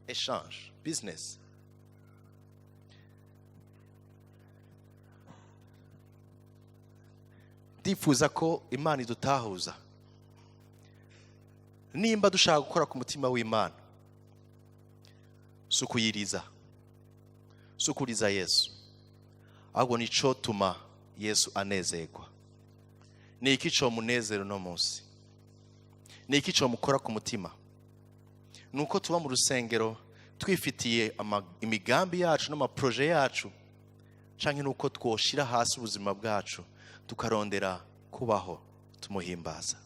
échange, business. Ndifuza ko Imana idutahuza. Nimba dushaka gukora ku mutima w'Imana, si ukuyiriza, Si ukuriza Yesu, ahubwo ni icotuma Yesu anezerwa. Ni iki comunezero uno munsi? Ni iki comukora ku mutima? Ni uko tuba mu rusengero twifitiye imigambi yacu n'amaproje yacu, canke ni uko twoshira hasi ubuzima bwacu tukarondera kubaho tumuhimbaza?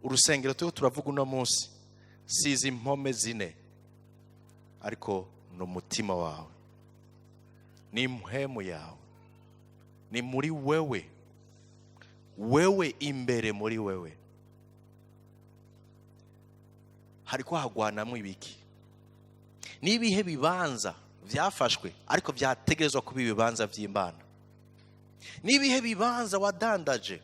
Urusengero turiko turavuga uno munsi si izi mpome zine, ariko ni umutima wawe, ni impwemu yawe, ni muri wewe, wewe imbere muri wewe hariko hagwanamwo ibiki? Nibihe bibanza vyafashwe ariko vyategerezwa kuba ibibanza vy'Imana? Nibihe bibanza wadandaje?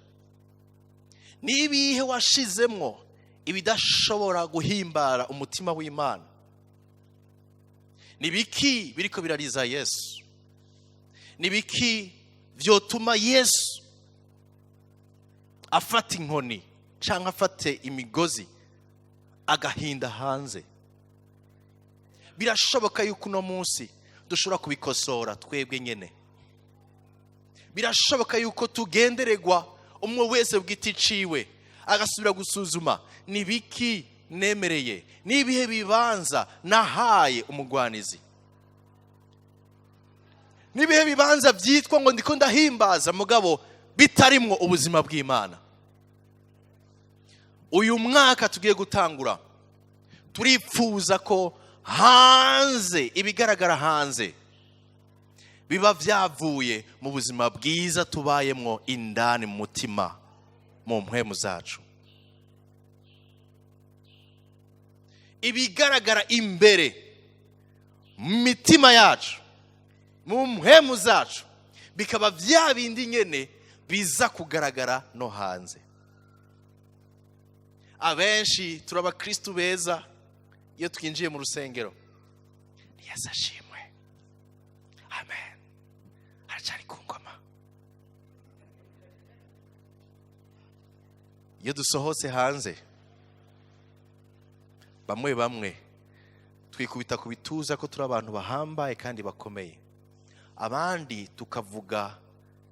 Nibihe washizemwo ibidashobora guhimbara umutima w'Imana? Nibiki biriko birariza Yesu? Nibiki vyotuma Yesu afata inkoni canke afate imigozi agahinda hanze? Birashoboka yuko uno munsi dushobora kubikosora twebwe nyene. Birashoboka yuko tugenderegwa umwe wese bw'igiti ciwe, agasubira gusuzuma nibiki nemereye, nibihe bibanza nahaye umugwanizi, nibihe bibanza vyitwa ngo ndiko ndahimbaza mugabo bitarimwo ubuzima bw'Imana. Uyu mwaka tugiye gutangura, turipfuza ko hanze ibigaragara hanze biba vyavuye mu buzima bwiza tubayemwo indani mu mutima, mu mpwemu zacu. Ibigaragara imbere mu mitima yacu, mu mpwemu zacu, bikaba vya bindi nyene biza kugaragara no hanze. Abenshi turi abakristu beza iyo twinjiye mu rusengero. Yesu ashimwe, amen, aracari ku ngoma. Iyo dusohotse hanze, bamwe bamwe twikubita ku bituza ko turi abantu bahambaye kandi bakomeye, abandi tukavuga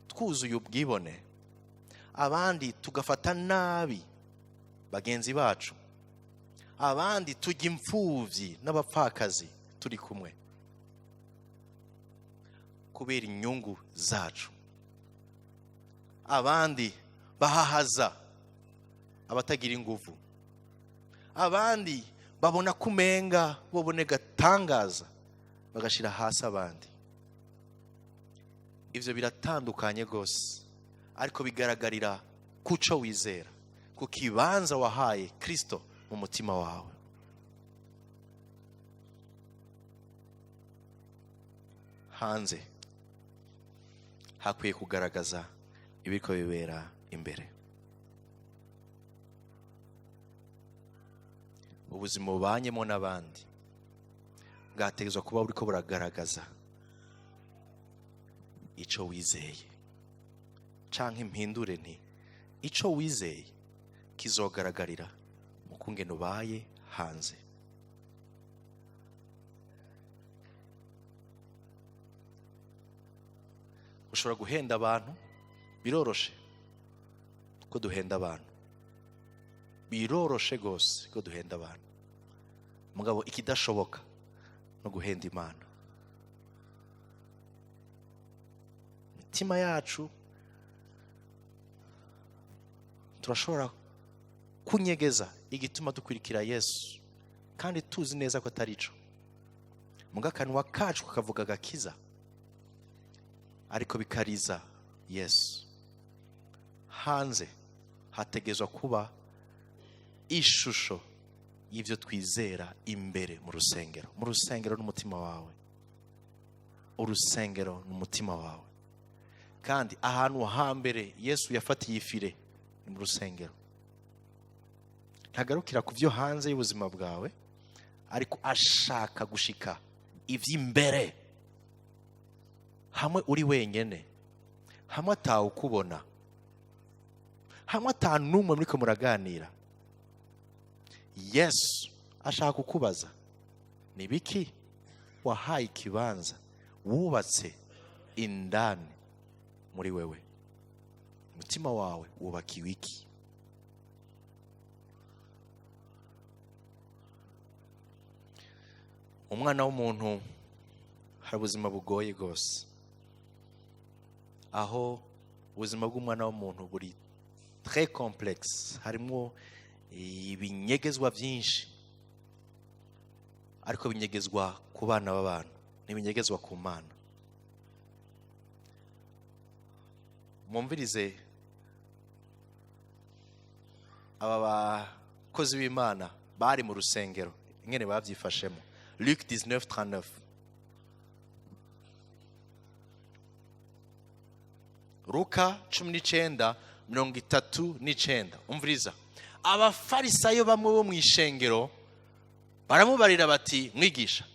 twuzuye ubwibone, abandi tugafata nabi bagenzi bacu, abandi tujya imfuvyi n'abapfakazi turi kumwe kubera inyungu zacu, abandi bahahaza abatagira inguvu, abandi babona kumenga bobone gatangaza bagashira hasi abandi. Ivyo biratandukanye gose, ariko bigaragarira kuco wizera, ku kibanza wahaye Kristo mu mutima wawe. Hanze hakwiye kugaragaza ibiriko bibera imbere. Ubuzima ubanyemo n'abandi bwategerezwa kuba buriko buragaragaza ico wizeye, canke impindure nti ico wizeye kizogaragarira mu kungene ubaye hanze. Ushobora guhenda abantu, biroroshe ko duhenda abantu, biroroshe gose ko duhenda abantu, mugabo ikidashoboka no guhenda Imana. Imitima yacu turashobora kunyegeza igituma dukurikira Yesu kandi tuzi neza ko atari ico, muga akanwa kacu kakavuga agakiza ariko bikariza Yesu. Hanze hategezwa kuba ishusho y'ivyo twizera imbere mu rusengero. Mu rusengero n'umutima wawe, urusengero n'umutima wawe. Kandi ahantu hambere Yesu yafatiye ifire ni mu rusengero. Ntagarukira ku vyo hanze y'ubuzima bwawe, ariko ashaka gushika ivy'imbere. Hamwe uri wenyene, hamwe atawukubona, hamwe ata n'umwe muriko muraganira, Yesu ashaka kukubaza Ni biki wahaye ikibanza wubatse indani muri wewe? Umutima wawe wubakiwe iki? Umwana w'umuntu hari ubuzima bugoye rwose, aho ubuzima bw'umwana w'umuntu buri très complexe, harimo ibinyegezwa byinshi, ariko binyegezwa ku bana b'abantu, ntibinyegezwa ku Mana. Mwumvirize aba bakozi b'Imana bari mu rusengero ingene babyifashemo. Luc 19:39. Luka 19:39. Umviriza, abafarisayo bamwe bo mu ishengero baramubarira bati: mwigisha,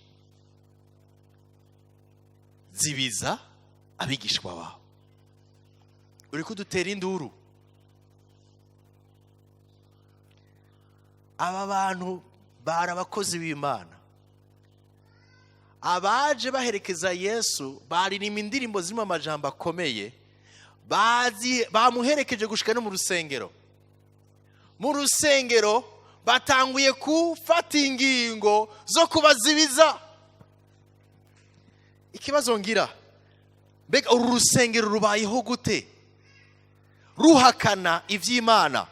zibiza abigishwa bawe, uri kudutera induru. Aba bantu bari abakozi b'Imana, abaje baherekeza Yesu, baririmba indirimbo zirimo amajambo akomeye, bazi bamuherekeje gushika no mu rusengero. Mu rusengero batanguye gufata ingingo zo kubazibiza. Ikibazo ngira, mbega uru rusengero rubayeho gute? Ruhakana ivy'Imana,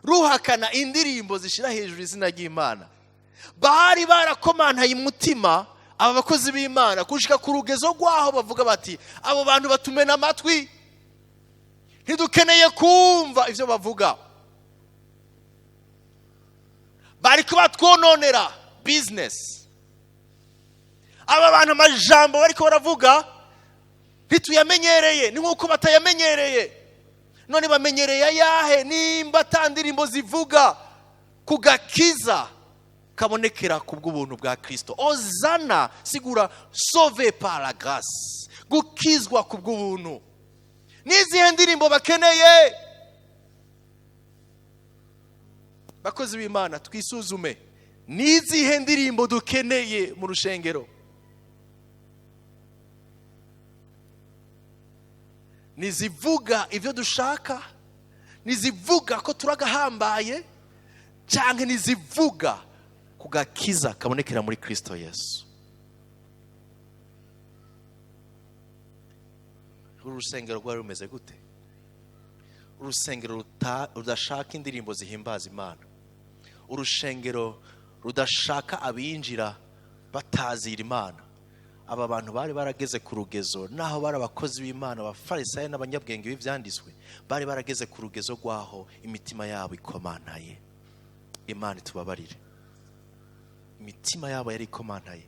ruhakana indirimbo zishira hejuru izina ry'Imana. Bari barakomantaye umutima aba bakozi b'Imana gushika ku rugezo rwaho bavuga bati: abo bantu batumena amatwi, ntidukeneye kumva ivyo bavuga, bari kubatwononera business. Aba bantu amajambo bariko baravuga ntituyamenyereye, ni nk'uko batayamenyereye. None bamenyereye ayahe nimba ata ndirimbo zivuga ku gakiza kabonekera ku bw'ubuntu bwa Kristo? Ozana sigura sauvé par la grâce, gukizwa ku bw'ubuntu. N'izihe ndirimbo bakeneye? Bakozi b'Imana, twisuzume, n'izihe ndirimbo dukeneye mu rushengero? Nizivuga ivyo dushaka? Nizivuga ko turagahambaye? Canke nizivuga ku gakiza kabonekera muri Kristo Yesu? Uru rusengero rwari rumeze gute? Urusengero rudashaka indirimbo zihimbaza Imana, urushengero rudashaka abinjira batazira Imana. Aba bantu bari barageze ku rugezo, naho bari abakozi b'Imana, abafarisayo n'abanyabwenge b'ivyanditswe, bari barageze ku rugezo rwaho imitima yabo ikomantaye. Imana itubabarire, imitima yabo yari ikomantaye.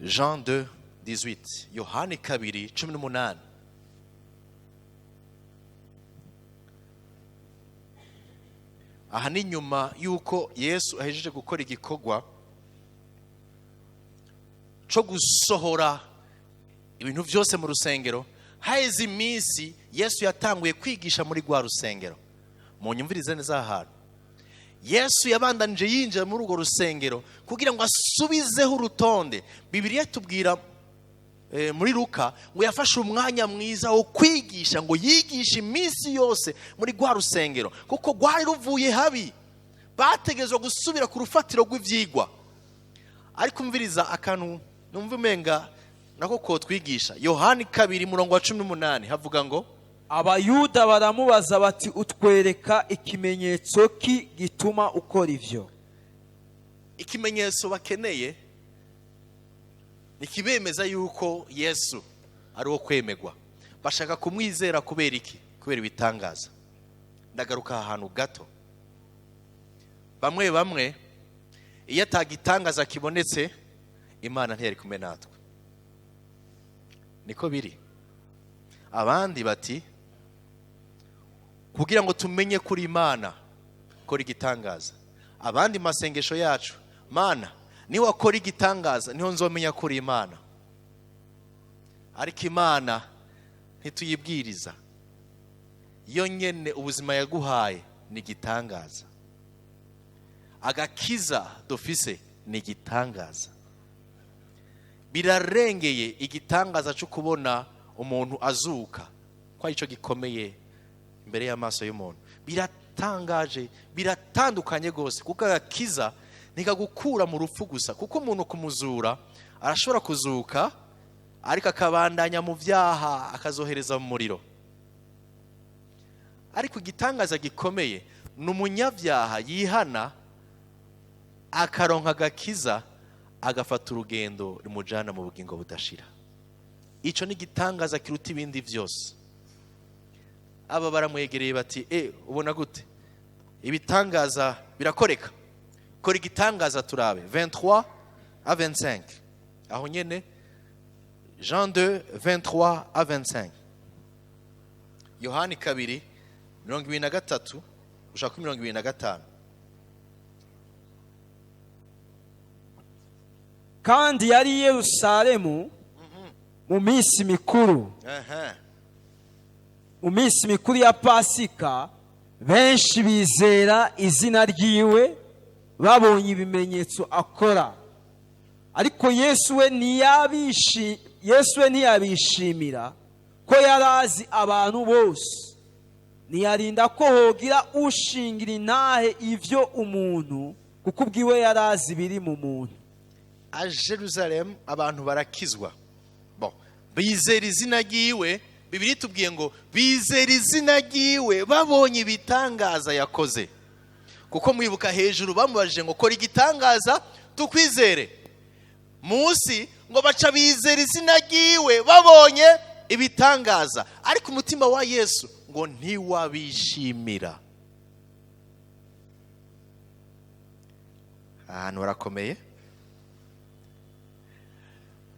Jean 2:18, Yohani 2:18. Aha ni nyuma yuko Yesu ahejeje gukora igikorwa cyo gusohora ibintu byose mu rusengero. Haheze iminsi Yesu yatanguye kwigisha muri rwa rusengero. Munyumvirize neza aha hantu. Yesu yabandanije yinjira muri urwo rusengero kugira ngo asubizeho urutonde. Bibiliya itubwira muri Luka ngo yafashe umwanya mwiza wo kwigisha, ngo yigishe iminsi yose muri rwa rusengero, kuko rwari ruvuye habi, bategerezwa gusubira ku rufatiro rw'ivyigwa. Ariko umviriza akantu numva umenga nako kotwigisha. Yohani 2:18 havuga ngo: Abayuda baramubaza bati: utwereka ikimenyetso ki gituma ukora ivyo? Ikimenyetso bakeneye nikibemeza yuko Yesu ari uwo kwemegwa. Bashaka kumwizera kubera iki? Kubera ibitangaza. Ndagaruka ahantu gato. Bamwe bamwe iyo atagitangaza kibonetse, Imana ntiyari kumwe natwe. Niko biri. Abandi bati: kugira ngo tumenye kuri Imana kora igitangaza. Abandi masengesho yacu, Mana niwe akora igitangaza niho nzomenya kuri Imana. Ariko Imana ntituyibwiriza, yo nyene ubuzima yaguhaye ni igitangaza. Agakiza dufise ni igitangaza, birarengeye igitangaza cyo kubona umuntu azuka, ko aricyo gikomeye imbere y'amaso y'umuntu. Biratangaje, biratandukanye rwose, kuko agakiza ntikagukura mu rupfu gusa, kuko umuntu kumuzura arashobora kuzuka ariko akabandanya mu byaha, akazohereza mu muriro. Ariko igitangaza gikomeye ni umunyabyaha yihana akaronka agakiza, agafata urugendo rumujyana mu bugingo budashira. Icyo ni igitangaza kiruta ibindi byose. Aba baramwegereye bati: "E, ubona gute? Ibitangaza birakoreka, kora igitangaza turabe." 23 à 25, aho nyene, Jean 2, 23 à 25, Yohani 2, 23 gushaka kuri 25. Kandi yari i Yerusalemu mu minsi mikuru. Mu minsi mikuru ya Pasika, benshi bizera izina ryiwe babonye ibimenyetso akora. Ariko Yesu we ntiyabishimira, ko yari azi abantu bose, ntiyarinda ko hogira ushingira intahe ivyo umuntu, kuko ubwiwe yari azi ibiri mu muntu. A Jerusalem abantu barakizwa, bon, bizera izina ryiwe. Bibiliya itubwiye ngo bizera izina ryiwe babonye ibitangaza yakoze, kuko mwibuka hejuru bamubajije ngo: "Kora igitangaza tukwizere." Munsi ngo baca bizera izina ryiwe babonye ibitangaza, ariko umutima wa Yesu ngo ntiwabishimira. Ahantu harakomeye.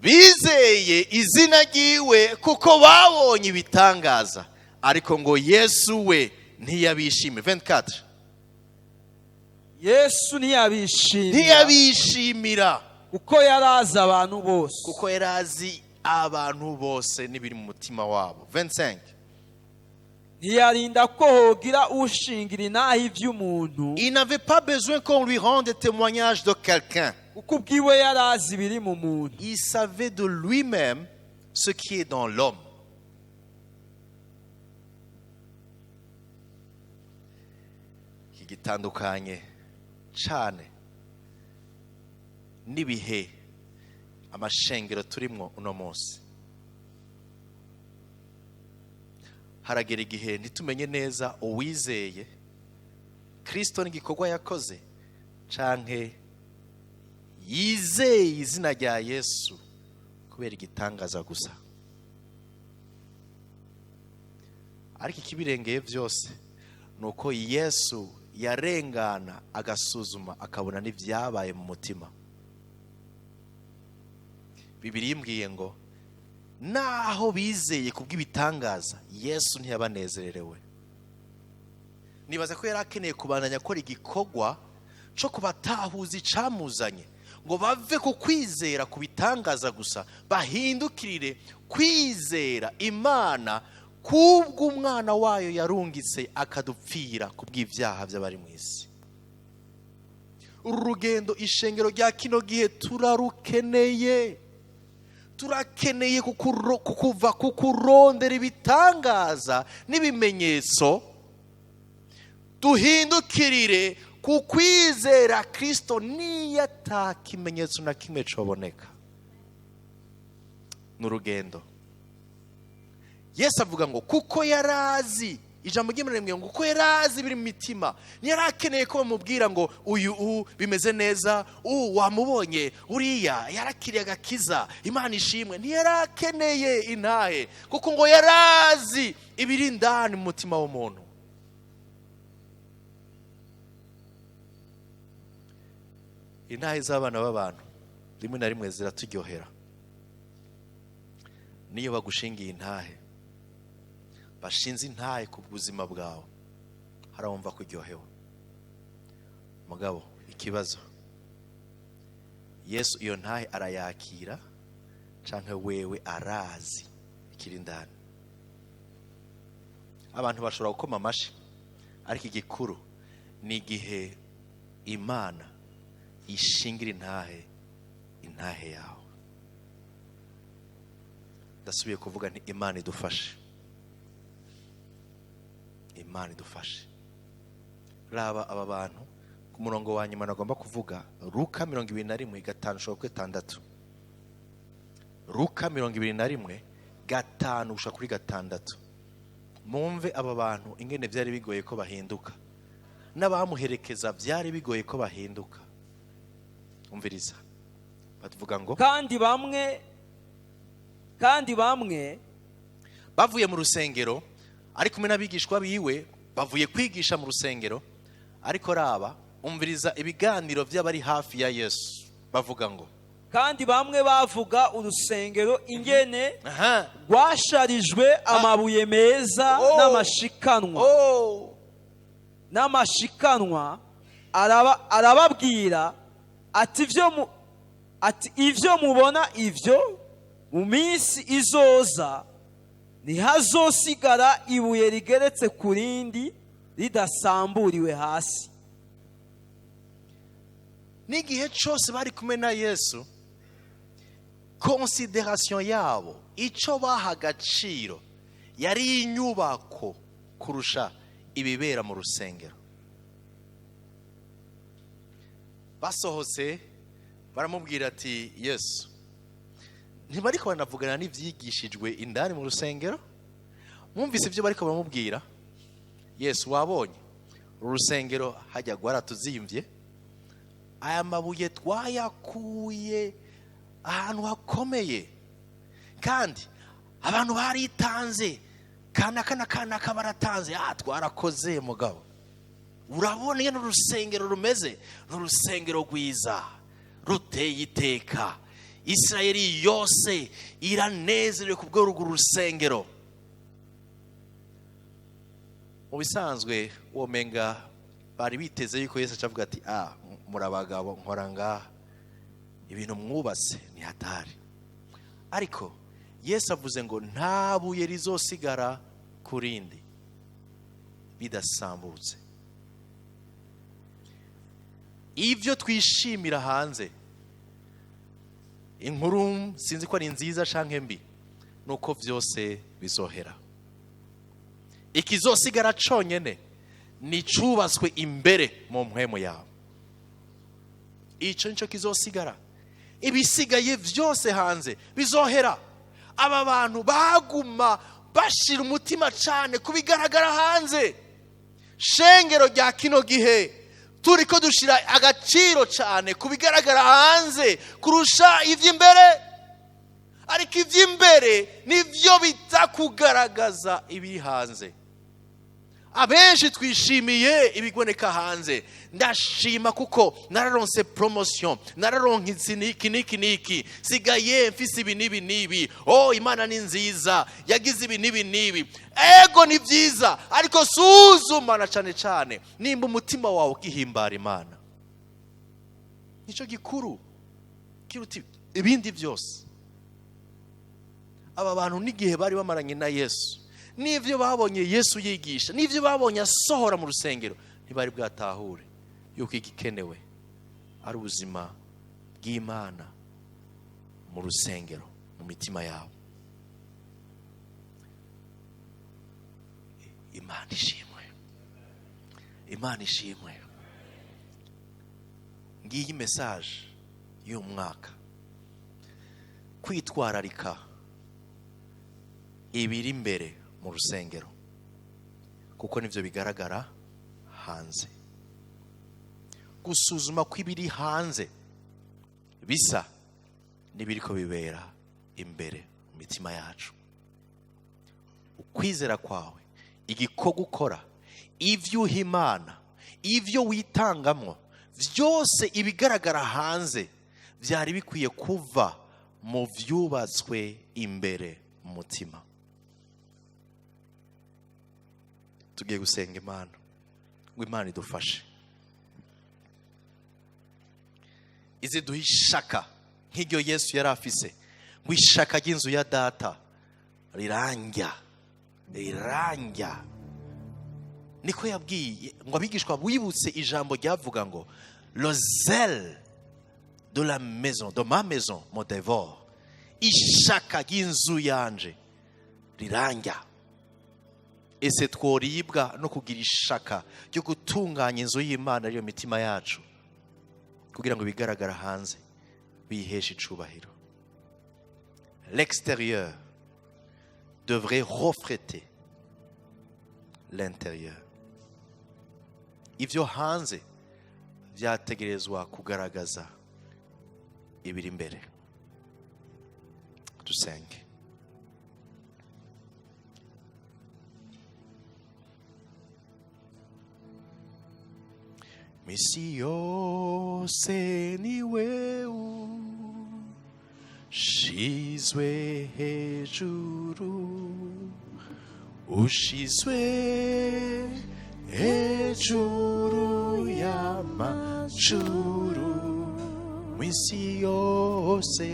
Bizeye izina ryiwe kuko babonye ibitangaza, ariko ngo Yesu we ntiyabishimira. 24. Yesu ntiyabishimira, ntiyabishimira, kuko yari azi abantu bose, kuko yari azi abantu bose n'ibiri mu mutima wabo. 25. Ntiyarinda ko hogira ushingira intahe iby'umuntu, Il n'avait pas besoin qu'on lui rende témoignage de quelqu'un. Kuko ubwiwe yari azi ibiri mu muntu. Il savait de lui-même ce qui est dans l'homme. Iki gitandukanye cyane n'ibihe amashengero turimwo uno munsi. Haragera igihe ntitumenye neza uwizeye Kristo n'igikorwa yakoze, canke yizeye izina rya Yesu kubera igitangaza gusa. Ariko ikibirengeye byose ni uko Yesu yarengana agasuzuma, akabona n'ibyabaye mu mutima. Bibiliya imbwiye ngo naho bizeye kubw'ibitangaza, Yesu ntiyabanezererewe. Nibaza ko yari akeneye kubandanya akora igikorwa cyo kubatahuza icamuzanye, ngo bave ku kwizera ku bitangaza gusa, bahindukirire kwizera Imana kubw'umwana wayo yarungitse akadupfira ku bw'ibyaha by'abari mu isi. Uru rugendo, ishengero rya kino gihe, turarukeneye. Turakeneye kuva kukurondera ibitangaza n'ibimenyetso, duhindukirire ku kwizera Kirisito niyo ata kimenyetso na kimwe coboneka. Ni urugendo. Yesu avuga ngo kuko yarazi, ijambo ry'Imana rimwe ngo kuko yarazi biri mu mitima, ntiyari akeneye ko bamubwira ngo uyu bimeze neza, wamubonye, uriya yarakiriye agakiza, Imana ishimwe. Ntiyari akeneye intahe, kuko ngo yarazi ibiri indani mu mutima w'umuntu. Intahe z'abana b'abantu rimwe na rimwe ziraturyohera. Niyo bagushingiye intahe, bashinze intahe ku buzima bwawe, harawumva kuryohewe. Mugabo ikibazo, Yesu iyo ntahe arayakira, canke wewe arazi ikiri indani? Abantu bashobora gukoma amashi, ariko igikuru ni igihe Imana ishingira intahe yawe. Ndasubiye kuvuga nti Imana idufashe, Imana idufashe. Raba aba bantu ku murongo wa nyuma nagomba kuvuga, Luka 21:5-6. Luka 21:5-6. Mumve aba bantu ingene byari bigoye ko bahinduka, n'abamuherekeza byari bigoye ko bahinduka. Umviriza, batuvuga ngo Kandi bamwe bavuye mu rusengero ari kumwe n'abigishwa biwe, bavuye kwigisha mu rusengero. Ariko raba, umviriza ibiganiro by'abari hafi ya Yesu, bavuga ngo Kandi bamwe bavuga urusengero ingene rwasharijwe amabuye meza n'amashikanwa n'amashikanwa. Arababwira ati ivyo mubona, ivyo mu minsi izoza ntihazosigara ibuye rigeretse ku rindi ridasamburiwe hasi. N'igihe cyose bari kumwe na Yesu, considération yabo, icyo baha agaciro yari inyubako kurusha ibibera mu rusengero. Basohotse baramubwira ati: "Yesu," ntibariko baranavugana n'ibyigishijwe indani mu rusengero. Mwumvise ibyo bariko baramubwira: "Yesu, wabonye uru rusengero hajya rwaratuzimvye, aya mabuye twayakuye ahantu hakomeye, kandi abantu baritanze, kanaka na kanaka baratanze, twarakoze. Mugabo urabona iyo urusengero rumeze, ni urusengero rwiza ruteye iteka, Isirayeli yose iranezerewe ku bw'urwo rusengero." Mu bisanzwe womenga bari biteze yuko Yesu acavuga ati: "Ah, muri abagabo, nkora ngaha, ibintu mwubatse ni hatari." Ariko Yesu avuze ngo nta buye rizosigara ku rindi bidasambutse. Ibyo twishimira hanze, inkuru sinzi ko ari nziza canke mbi, nuko byose bizohera. Ikizosigara conyene ni cubatswe imbere mu mpwemu yawe. Ico nico kizosigara, ibisigaye byose hanze bizohera. Aba bantu baguma bashira umutima cyane kubigaragara hanze. Shengero rya kino gihe, turi ko dushira agaciro cyane ku bigaragara hanze kurusha iby'imbere, ariko iby'imbere nibyo bita kugaragaza ibiri hanze. Abenshi twishimiye ibiboneka hanze: "Ndashima kuko nararonse promotion, nararonka iki n'iki n'iki n'iki, sigaye mfise ibi n'ibi n'ibi. Oh, Imana ni nziza, yagize ibi n'ibi n'ibi." Ego, ni byiza, ariko suzuma na cyane cyane nimba umutima wawe ugihimbara Imana. Nicyo gikuru kiruta ibindi byose. Aba bantu n'igihe bari bamaranye na Yesu, n'ibyo babonye Yesu yigisha, n'ibyo babonye asohora mu rusengero, ntibari bwatahure yuko igikenewe ari ubuzima bw'Imana mu rusengero, mu mitima yabo. Imana ishimwe, Imana ishimwe. Ngiyi message y'uyu mwaka: kwitwararika ibiri imbere mu rusengero, kuko nibyo bigaragara hanze, gusuzuma ko ibiri hanze bisa n'ibiri ko bibera imbere mu mitima yacu. Ukwizera kwawe, igikorwa ukora, ibyo uha Imana, ibyo witangamwo byose, ibigaragara hanze byari bikwiye kuva mu byubatswe imbere mu mutima. Tugiye gusenga Imana ngo Imana idufashe, izi duha ishaka nk'iryo Yesu yari afise, ngo ishaka ry'inzu ya Data rirangya, rirangya. Niko yabwiye ngo abigishwa bibutse ijambo ryavuga ngo Le zèle de la maison, de ma maison, me dévore. Ishaka ry'inzu yanje riranja. Ese tworibwa no kugira ishaka ryo gutunganya inzu y'Imana ariyo mitima yacu, kugira ngo ibigaragara hanze biheshe icubahiro. L'extérieur devrait refléter l'intérieur. Ivyo hanze vyategerezwa kugaragaza ibiri imbere. Dusenge. Misi yose ni wewe ushizwe hejuru, ushizwe hejuru y'amajuru. Misi yose,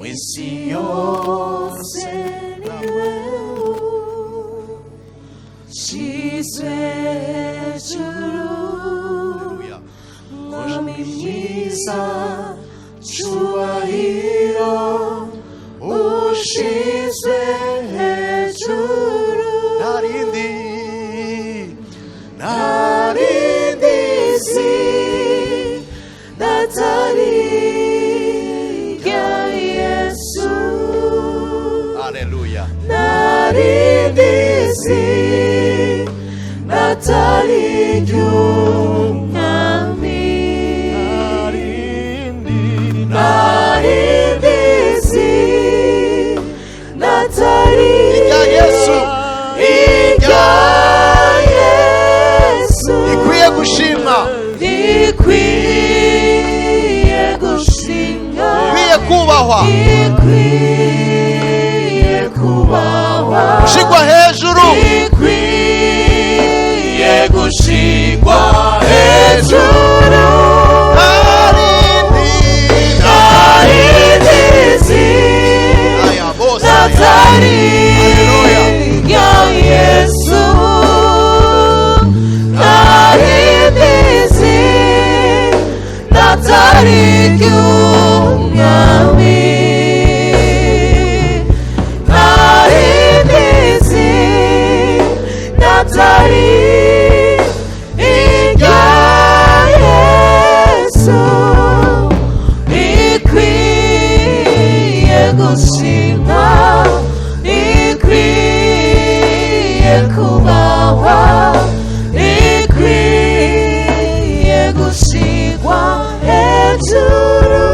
misi yose ni wewe ushizwe hejuru. Mwami mwiza, cyubahiro, ushizwe hejuru. Narindi, narindi zina atari irya Yesu. Haleluya. Narindi zina atari iry'Umwami. Narindi zina atari Irya Yesu. Irya Yesu. Ikwiye gushimwa, Ikwiye gushimwa, ikwiye kubahwa, ikwiye kubahwa, gushigwa hejuru, ikwiye gushigwa hejuru. Narindi, Narindi zina aya bose, atari Haleluya. irya Yesu. Narindi zina atari iry'Umwami. Narindi zina atari irya Yesu. Ikwiye gushimwa, ikwiye kubahwa, ikwiye gushigwa hejuru.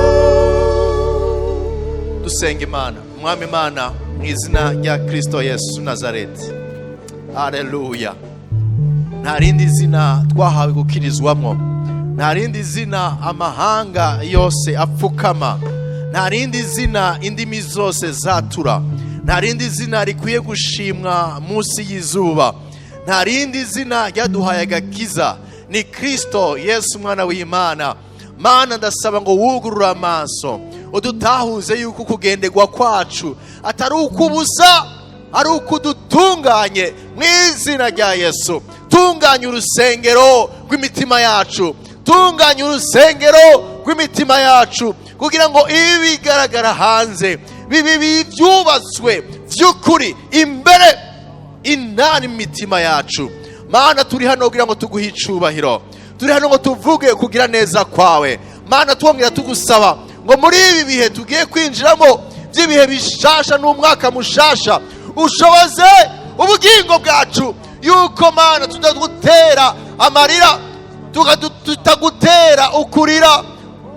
Dusenga Imana. Mwami Imana, mu izina rya Kristo Yesu Nazareti, haleluya. Nta rindi zina twahawe gukirizwamo, nta rindi zina amahanga yose apfukama, nta rindi zina indimi zose zatura, nta rindi zina rikwiye gushimwa munsi y'izuba, nta rindi zina ryaduhaye agakiza, ni Kristo Yesu umwana w'Imana. Mana, ndasaba ngo wugurure amaso, udutahuze yuko kugenderwa kwacu atari ukubusa, ari ukudutunganye. Mu izina rya Yesu, tunganya urusengero rw'imitima yacu, tunganya urusengero rw'imitima yacu, kugira ngo ibi bigaragara hanze bibe byubatswe by'ukuri imbere indani mu mitima yacu. Mana, turi hano kugira ngo tuguhe icubahiro, turi hano ngo tuvuge kugira neza kwawe. Mana, twongera tugusaba ngo muri ibi bihe tugiye kwinjiramo by'ibihe bishasha n'umwaka mushasha, ushoboze ubugingo bwacu yuko, Mana, tutagutera amarira, tutagutera ukurira,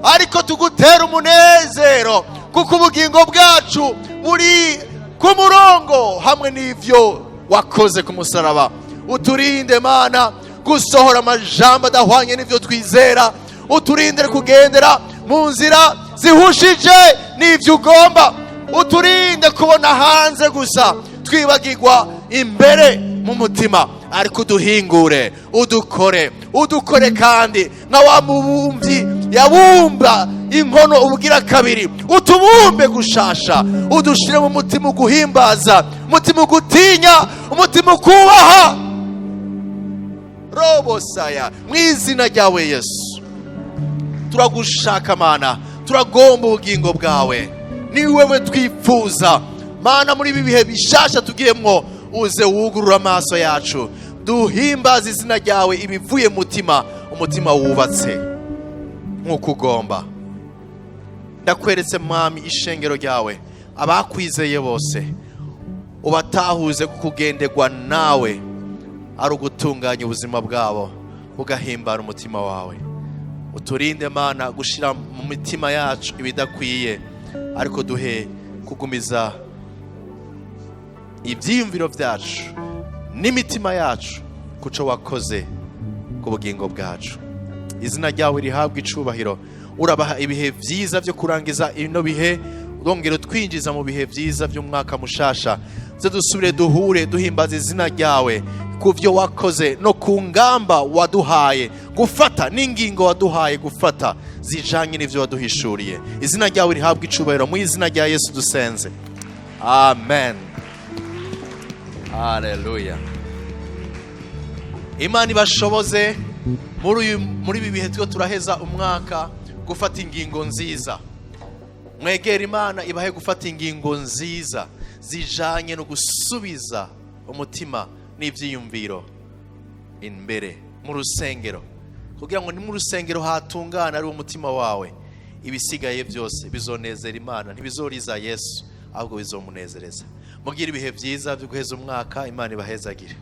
ariko tugutera umunezero, kuko ubugingo bwacu buri ku murongo hamwe n'ivyo wakoze ku musaraba. Uturinde, Mana, gusohora amajambo adahwanye n'ivyo twizera, uturinde kugendera mu nzira zihushije n'ivyo ugomba, uturinde kubona hanze gusa twibagirwa imbere mu mutima, ariko uduhingure, udukore, udukore kandi nka wa mubumbyi yabumba inkono ubugira kabiri. Utubumbe gushasha, udushire mu mutima uguhimbaza, umutima ugutinya, umutima ukubaha. Robosaya, mu izina ryawe Yesu. Turagushaka Mana, turagomba ubugingo bwawe, ni wewe twifuza Mana. Muri ibi bihe bishasha tugiyemwo, uze wugurura amaso yacu, duhimbaze izina ryawe ibivuye mutima, umutima wubatse nk'uko ugomba. Ndakweretse Mwami ishengero ryawe, abakwizeye bose ubatahuze kugenderwa nawe ari ugutunganya ubuzima bwabo bugahimbara umutima wawe. Uturinde Mana gushira mu mitima yacu ibidakwiye, ariko duhe kugumiza ibyiyumviro byacu n'imitima yacu kuco wakoze ku bugingo bwacu. Izina ryawe rihabwa icubahiro. Urabaha ibihe byiza byo kurangiza ino bihe, urongera utwinjiza mu bihe byiza by'umwaka mushasha. Ze dusubire duhure duhimbaza izina ryawe ku byo wakoze no ku ngamba waduhaye gufata n'ingingo waduhaye gufata zijanye n'ivyo waduhishuriye. Izina ryawe rihabwa icubahiro, mu izina rya Yesu dusenze, amen. Haleluya. Imana ibashoboze muri ibi bihe turiko turaheza umwaka gufata ingingo nziza. Mwegera Imana ibahe gufata ingingo nziza zijanye no gusubiza umutima n'ivyiyumviro imbere mu rusengero, kugira ngo ni mu rusengero hatungana ari umutima wawe, ibisigaye byose bizonezera Imana, ntibizoriza Yesu ahubwo bizomunezereza. Mugire ibihe byiza byo guheza umwaka. Imana ibahezagire.